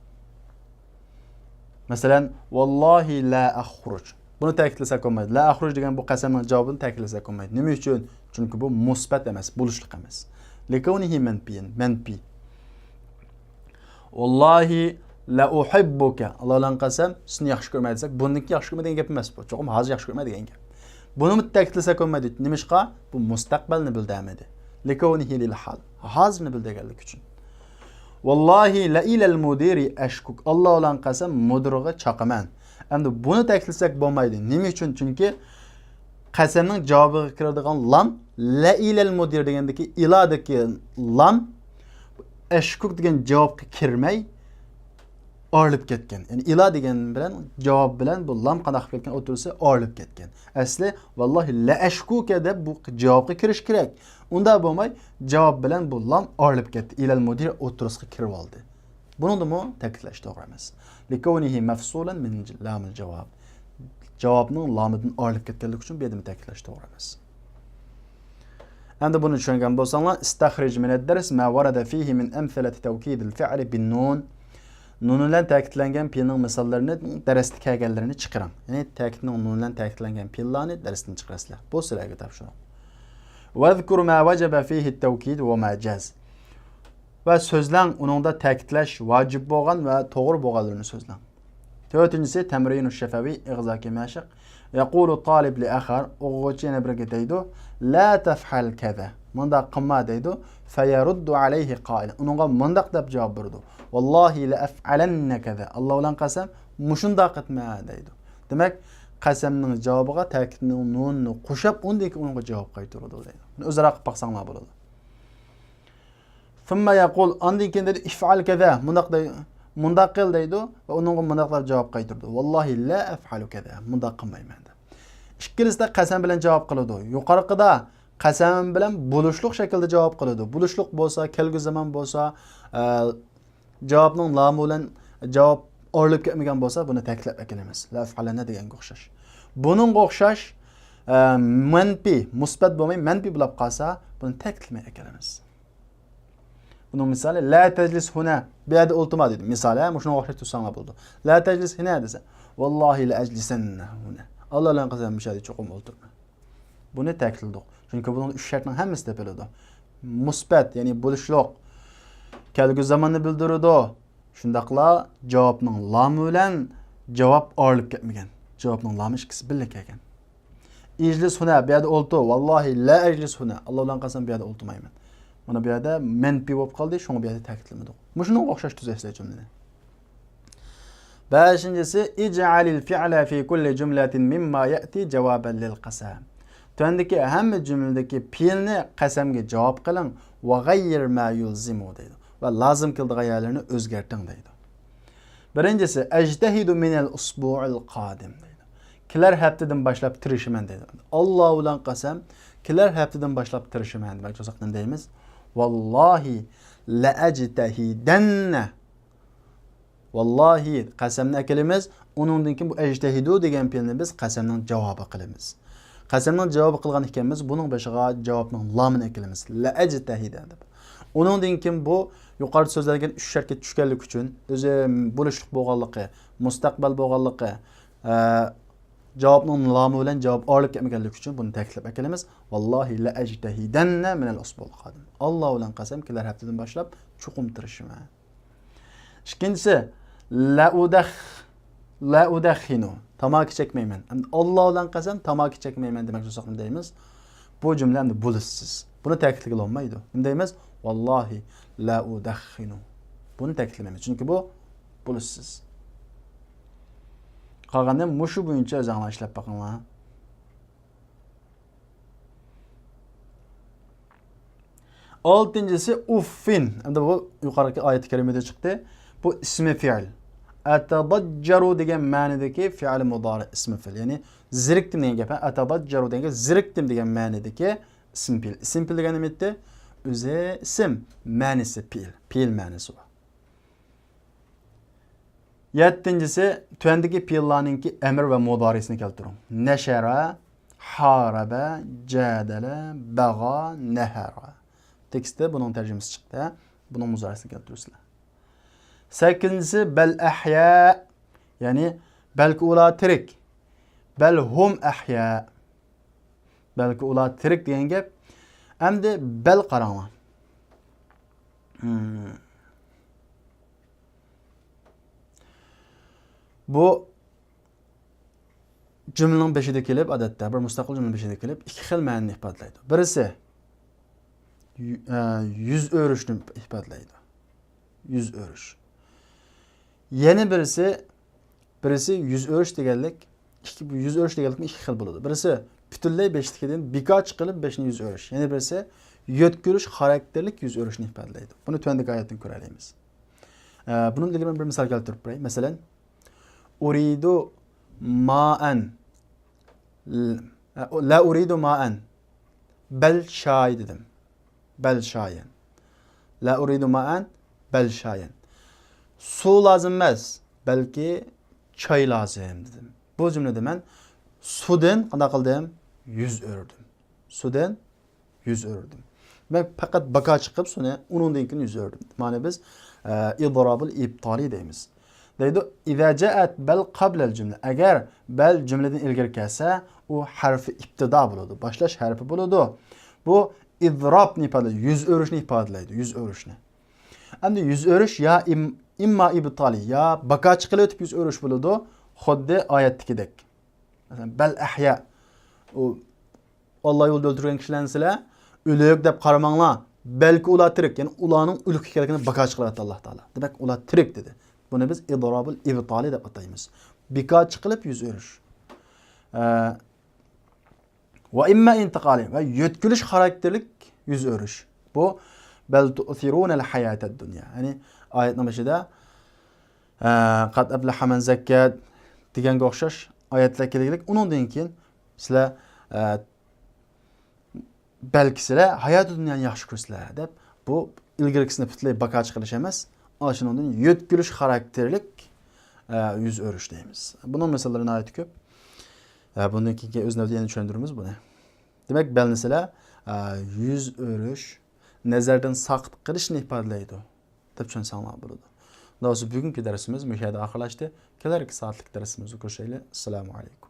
مەسىلەن، ۋاللاھى لا ئەخرۇج. بۇنى تەكىتلىسەك بولمايدۇ. لا ئەخرۇج دېگەن بۇ قەسەمنىڭ جاۋابىنى تەكىتلىسەك بولمايدۇ. نېمە ئۈچۈن؟ چۈنكى بۇ مۇسبەت ئەمەس، بولۇشلۇق ئەمەس. لىكەۋنىھى مەنپىيەن، مەنپىي. ۋاللاھى لا ئۇھىببۇكە. ئاللا بىلەن قەسەم، سېنى ياخشى كۆرمەي دېسەك، بۇندىن كېيىن ياخشى كۆرمەي دېگەن گەپ ئەمەس بۇ. چوقۇم ھازىر ياخشى كۆرمەي دېگەن گەپ. بۇنىمۇ تەكىتلىسەك بولمايدۇ. نېمىشقا؟ بۇ مۇستەقبەلنى بىلدۈرمىدى. لىكەۋنىھى لىل ھال. ھازىرنى بىلدۈرگەنلىكى ئۈچۈن. ۋاللاھى لەئىلەل مۇدىرى ئەشكۇك. ئاللا بىلەن قەسەم، مۇدىرغا چاقىمەن. ئەمدى بۇنى تەكىتلىسەك بولمايدۇ. نېمە ئۈچۈن؟ چۈنكى قەسەمنىڭ جاۋابىغا كىرىدىغان لام، لەئىلەل مۇدىر دېگەندىكى ئىلادىكى لام، ئەشكۇك دېگەن جاۋابقا كىرمەي، ئايرىلىپ كەتكەن. يەنى ئىلا دېگەن بىلەن جاۋاب بىلەن بۇ لام قانداق قىلىپ كەتكەن؟ ئوتتۇرىسى ئايرىلىپ كەتكەن. ئەسلى ۋاللاھى لەئەشكۇكە دەپ بۇ جاۋابقا كىرىش كېرەك. ئۇنداق بولماي، جاۋاب بىلەن بۇ لام ئايرىلىپ كەتتى. ئىلەل مۇدىر ئوتتۇرىسىغا كىرىۋالدى. بۇنىڭدىمۇ تەكىتلەش توغرا ئەمەس. لىكەۋنىھى مەفسۇلەن مىن لامىل جاۋاب. جاۋابنىڭ لامىدىن ئايرىلىپ كەتكەنلىكى ئۈچۈن بۇ يەردىمۇ تەكىتلەش توغرا ئەمەس. ئەمدى بۇنى چۈشەنگەن بولساڭلار، ئىستەخرىج مىنەد دەرس ما ۋەرەدە فىھى مىن ئەمسىلەتى تەۋكىدىل فىئلى بىن نۇن. نۇن بىلەن تەكىتلەنگەن پېئىلنىڭ مىساللىرىنى، دەرستە كەلگەنلىرىنى چىقىرىڭ. يەنى تەكىتنىڭ نۇن بىلەن تەكىتلەنگەن پېئىللارنى دەرستىن چىقىرىسىلەر. بۇ سىلەرگە تاپشۇرۇق. ۋەزكۇر ما ۋەجەبە فىھى تەۋكىد ۋە ما جاز. ۋە سۆزلەڭ، ئۇنىڭدا تەكىتلەش ۋاجىپ بولغان ۋە توغرا بولغانلىرىنى سۆزلەڭ. تۆتىنچىسى، تەمرىنۇ شەفەۋى، ئىغزاكى مەشىق. يەقۇلۇ تالىب لىئاخار، ئوقۇغۇچى يەنە بىرىگە دەيدۇ، لا تەفئەل كەزا، مۇنداق قىلما دەيدۇ. فەيەرۇددۇ ئەلەيھى قائىلەن، ئۇنىڭغا مۇنداق دەپ جاۋاب بېرىدۇ، ۋاللاھى لەئەفئەلەننە كەزا، ئاللا بىلەن قەسەم، مۇشۇنداق قىلما دەيدۇ. دېمەك، قەسەمنىڭ جاۋابىغا تەكىتنىڭ نۇنىنى قوشۇپ، ئۇندىن كېيىن ئۇنىڭغا جاۋاب قايتۇرىدۇ دەيدۇ. بۇنى ئۆزئارا قىلىپ باقساڭلار بولىدۇ. ثم يقول، ئاندىن كېيىن دەيدۇ، افعل كذا، مۇنداق دەي-، مۇنداق قىل دەيدۇ ۋە ئۇنىڭغا مۇنداق دەپ جاۋاب قايتۇرىدۇ، والله لا أفعل كذا، مۇنداق قىلمايمەن دەپ. ئىككىلىسىدە قەسەم بىلەن جاۋاب قىلىدۇ. يۇقىرىقىدا قەسەم بىلەن بولۇشلۇق شەكىلدە جاۋاب قىلىدۇ. بولۇشلۇق بولسا، كەلگۈ زامان بولسا، ئە، جاۋابنىڭ لامى بىلەن جاۋاب ئايرىلىپ كەتمىگەن بولسا، بۇنى تەكىتلەپ ئەكېلىمىز. لا أفعلن دېگەنگە ئوخشاش. بۇنىڭغا ئوخشاش، ئە، مەنپىي، مۇسبەت بولماي، مەنپىي بولاپ قالسا، بۇنى تەكىتلىمەي ئەكېلىمىز. بۇنىڭ مىسالى، لا تجلس هنا، بۇ يەردە ئولتۇرما دېدى. مىسالى، ھە، مۇشۇنىڭغا ئوخشاش تۇرساڭلار بولىدۇ. لا تجلس هنا دېسە، والله لأجلسن هنا. ئاللا بىلەن قەسەم، مۇشۇ يەردە چوقۇم ئولتۇرما. بۇنى تەكىتلىدۇق. چۈنكى بۇنىڭدا ئۈچ شەرتنىڭ ھەممىسى تېپىلىدۇ. مۇسبەت، يەنى بولۇشلۇق، كەلگۈ زاماننى بىلدۈرىدۇ. شۇنداقلا جاۋابنىڭ لامى بىلەن جاۋاب ئايرىلىپ كەتمىگەن. جاۋابنىڭ لامى ئىككىسى بىللە كەلگەن. ئىجلىس ھۇنا، بۇ يەردە ئولتۇر. ۋاللاھى لا ئەجلىس ھۇنا. ئاللا بىلەن قەسەم، بۇ يەردە ئولتۇرمايمەن. مانا بۇ يەردە مەنپىي بولۇپ قالدى، شۇڭا بۇ يەردە تەكىتلىمىدۇق. مۇشۇنىڭغا ئوخشاش تۈزەيسىلەر جۈملىنى. بەشىنچىسى، اجعل الفعل في كل جملة مما يأتي جوابا للقسم. تۆۋەندىكى ھەممە جۈملىدىكى پېئىلنى قەسەمگە جاۋاب قىلىڭ، وغير ما يلزم دەيدۇ. ۋە لازىم كېلىدىغان يەرلىرىنى ئۆزگەرتىڭ دەيدۇ. بىرىنچىسى، أجتهد من الأسبوع القادم دەيدۇ. كېلەر ھەپتىدىن باشلاپ تىرىشىمەن دەيدۇ. ئاللا بىلەن قەسەم، كېلەر ھەپتىدىن باشلاپ تىرىشىمەن دېمەكچى بولساق نېمە دەيمىز؟ والله لأجتهدن. ۋاللاھى، قەسەمنى ئەكېلىمىز، ئۇنىڭدىن كېيىن بۇ ئەجتەھىدۇ دېگەن پېئىلنى بىز قەسەمنىڭ جاۋابى قىلىمىز. قەسەمنىڭ جاۋابى قىلغان ئىكەنمىز، بۇنىڭ بېشىغا جاۋابنىڭ لامىنى ئەكېلىمىز. لەئەجتەھىدەن دەپ. ئۇنىڭدىن كېيىن بۇ يۇقىرىدا سۆزلەنگەن ئۈچ شەرتكە چۈشكەنلىكى ئۈچۈن، ئۆزى بولۇشلۇق بولغانلىقى، مۇستەقبەل بولغانلىقى، ئە، جاۋابنىڭ لامى بىلەن جاۋاب ئايرىلىپ كەتمىگەنلىكى ئۈچۈن بۇنى تەكىتلەپ ئەكېلىمىز. ۋاللاھى لەئەجتەھىدەننە مىنەل ئۇسبۇل قادىم. ئاللا بىلەن قەسەم، كېلەر ھەپتىدىن باشلاپ چوقۇم تىرىشىمەن. ئىككىنچىسى، لەئۇدەخ-، لەئۇدەخخىنۇ، تاماكا چەكمەيمەن. ئەمدى ئاللا بىلەن قەسەم، تاماكا چەكمەيمەن دېمەكچى بولساق نېمە دەيمىز؟ بۇ جۈملە ئەمدى بولۇشسىز. بۇنى تەكىتلىگىلى بولمايدۇ. نېمە دەيمىز؟ ۋاللاھى لەئۇدەخخىنۇ. بۇنى تەكىتلىمەيمىز، چۈنكى بۇ بولۇشسىز. قالغاننى مۇشۇ بويىچە ئۆزۈڭلار ئىشلەپ بېقىڭلار. ئالتىنچىسى ئۇففىن. ئەمدى بۇ يۇقىرىقى ئايەت كەرىمىدە چىقتى. بۇ ئىسمى فېئىل. ئەتەزەججەرۇ دېگەن مەنىدىكى فېئىل مۇدارى ئىسمى فېئىل. يەنى زېرىكتىم دېگەن گەپ. ئەتەزەججەرۇ دېگەن گەپ زېرىكتىم دېگەن مەنىدىكى ئىسمى فېئىل. ئىسمى فېئىل دېگەن نېمە ئىدى؟ ئۆزى ئىسىم، مەنىسى پېئىل. پېئىل مەنىسى بار. يەتتىنچىسى، تۆۋەندىكى پېئىللارنىڭكى ئەمىر ۋە مۇدارىسىنى كەلتۈرۈڭ. نەشەرە، ھارەبە، جادەلە، بەغا، نەھەرە. تېكىستتە بۇنىڭ تەرجىمىسى چىقتى. بۇنىڭ مۇدارىسىنى كەلتۈرۈسىلەر. سەككىزىنچىسى، بەل ئەھيا، يەنى بەلكى ئۇلار تىرىك. بەل ھۇم ئەھيا. بەلكى ئۇلار تىرىك دېگەن گەپ. ئەمدى بەل قاراڭلار. بۇ جۈملىنىڭ بېشىدا كېلىپ، ئادەتتە بىر مۇستەقىل جۈملىنىڭ بېشىدا كېلىپ، ئىككى خىل مەنىنى ئىپادىلەيدۇ. بىرسى، يۈ-، ئە، يۈز ئۆرۈشنى ئىپادىلەيدۇ. يۈز ئۆرۈش. يەنە بىرسى، بىرسى يۈز ئۆرۈش دېگەنلىك، ئىككى، يۈز ئۆرۈش دېگەنلىكمۇ ئىككى خىل بولىدۇ. بىرسى پۈتۈنلەي بېشىدىكىدىن بىكار چىقىرىپ بېشىنى يۈز ئۆرۈش. يەنە بىرسى يۆتكىلىش خاراكتېرلىك يۈز ئۆرۈشنى ئىپادىلەيدۇ. بۇنى تۆۋەندىكى ئايەتتىن كۆرەلەيمىز. ئە، بۇنىڭدىن ئىلگىرى مەن بىر مىسال كەلتۈرۈپ بېرەي. مەسىلەن، ئۇرىدۇ مائەن. لا ئۇرىدۇ مائەن. بەل شاي دېدىم. بەل شايەن. لا ئۇرىدۇ مائەن، بەل شايەن. سۇ لازىم ئەمەس، بەلكى چاي لازىم دېدىم. بۇ جۈملىدە مەن سۇدىن قانداق قىلدىم؟ يۈز ئۆردۈم. سۇدىن يۈز ئۆردۈم. دېمەك، پەقەت باكا چىقىپ سۇنى، ئۇنىڭدىن كېيىن يۈز ئۆردۈم. مانا بىز، ئە، ئىزرابۇل ئىبتالى دەيمىز. دەيدۇ، ئىزا جائەت بەل قابلەل جۈملە. ئەگەر بەل جۈملىدىن ئىلگىرى كەلسە، ئۇ ھەرفى ئىبتىدا بولىدۇ، باشلاش ھەرپى بولىدۇ. بۇ ئىزرابنى ئىپادىلەيدۇ، يۈز ئۆرۈشنى ئىپادىلەيدۇ، يۈز ئۆرۈشنى. ئەمدى يۈز ئۆرۈش يا ئىم-، ئىمما ئىبتالى، يا باكا چىقىلىۋېتىپ يۈز ئۆرۈش بولىدۇ، خۇددى ئايەتتىكىدەك. مەسىلەن، بەل ئەھيا. ئۇ ئاللا يولىدا ئۆلتۈرگەن كىشىلەرنى سىلەر ئۆلۈك دەپ قارىماڭلار. بەلكى ئۇلار تىرىك. يەنى ئۇلارنىڭ ئۆلۈك ئىكەنلىكىنى باكا چىقىرىۋاتىدۇ ئاللا تائالا. دېمەك، ئۇلار تىرىك دېدى. بۇنى بىز ئىزرابۇل ئىبتالى دەپ ئاتايمىز. بىكا چىقىلىپ يۈز ئۆرۈش. ئە، ۋە ئىمما ئىنتىقالى ۋە يۆتكىلىش خاراكتېرلىك يۈز ئۆرۈش. بۇ بەل تۇئسىرۇنەل ھاياتەد دۇنيا. يەنى ئايەتنىڭ بېشىدا، ئە، قەد ئەفلەھە مەن زەككە دېگەنگە ئوخشاش ئايەتلەر كەلگىلىك. ئۇنىڭدىن كېيىن سىلەر، ئە، بەلكى سىلەر ھاياتى دۇنيانى ياخشى كۆرىسىلەر دەپ، بۇ ئىلگىرىكىسىنى پۈتۈنلەي باكا چىقىرىش ئەمەس، ئانا شۇنىڭدىن يۆتكىلىش خاراكتېرلىك، ئە، يۈز ئۆرۈش دەيمىز. بۇنىڭ مىساللىرى ناھايىتى كۆپ. ئە، بۇندىن كېيىنكى ئۆز نۆۋىتىدە يەنە چۈشەندۈرىمىز بۇنى. دېمەك، بەلنى سىلەر، ئە، يۈز ئۆرۈش، نەزەردىن ساقىت قىلىشنى ئىپادىلەيدۇ دەپ چۈشەنسەڭلار بولىدۇ. بۇنداق بولسا بۈگۈنكى دەرسىمىز مۇشۇ يەردە ئاخىرلاشتى. كېلەركى سائەتلىك دەرسىمىزدە كۆرۈشەيلى. ئەسسالامۇ ئەلەيكۇم.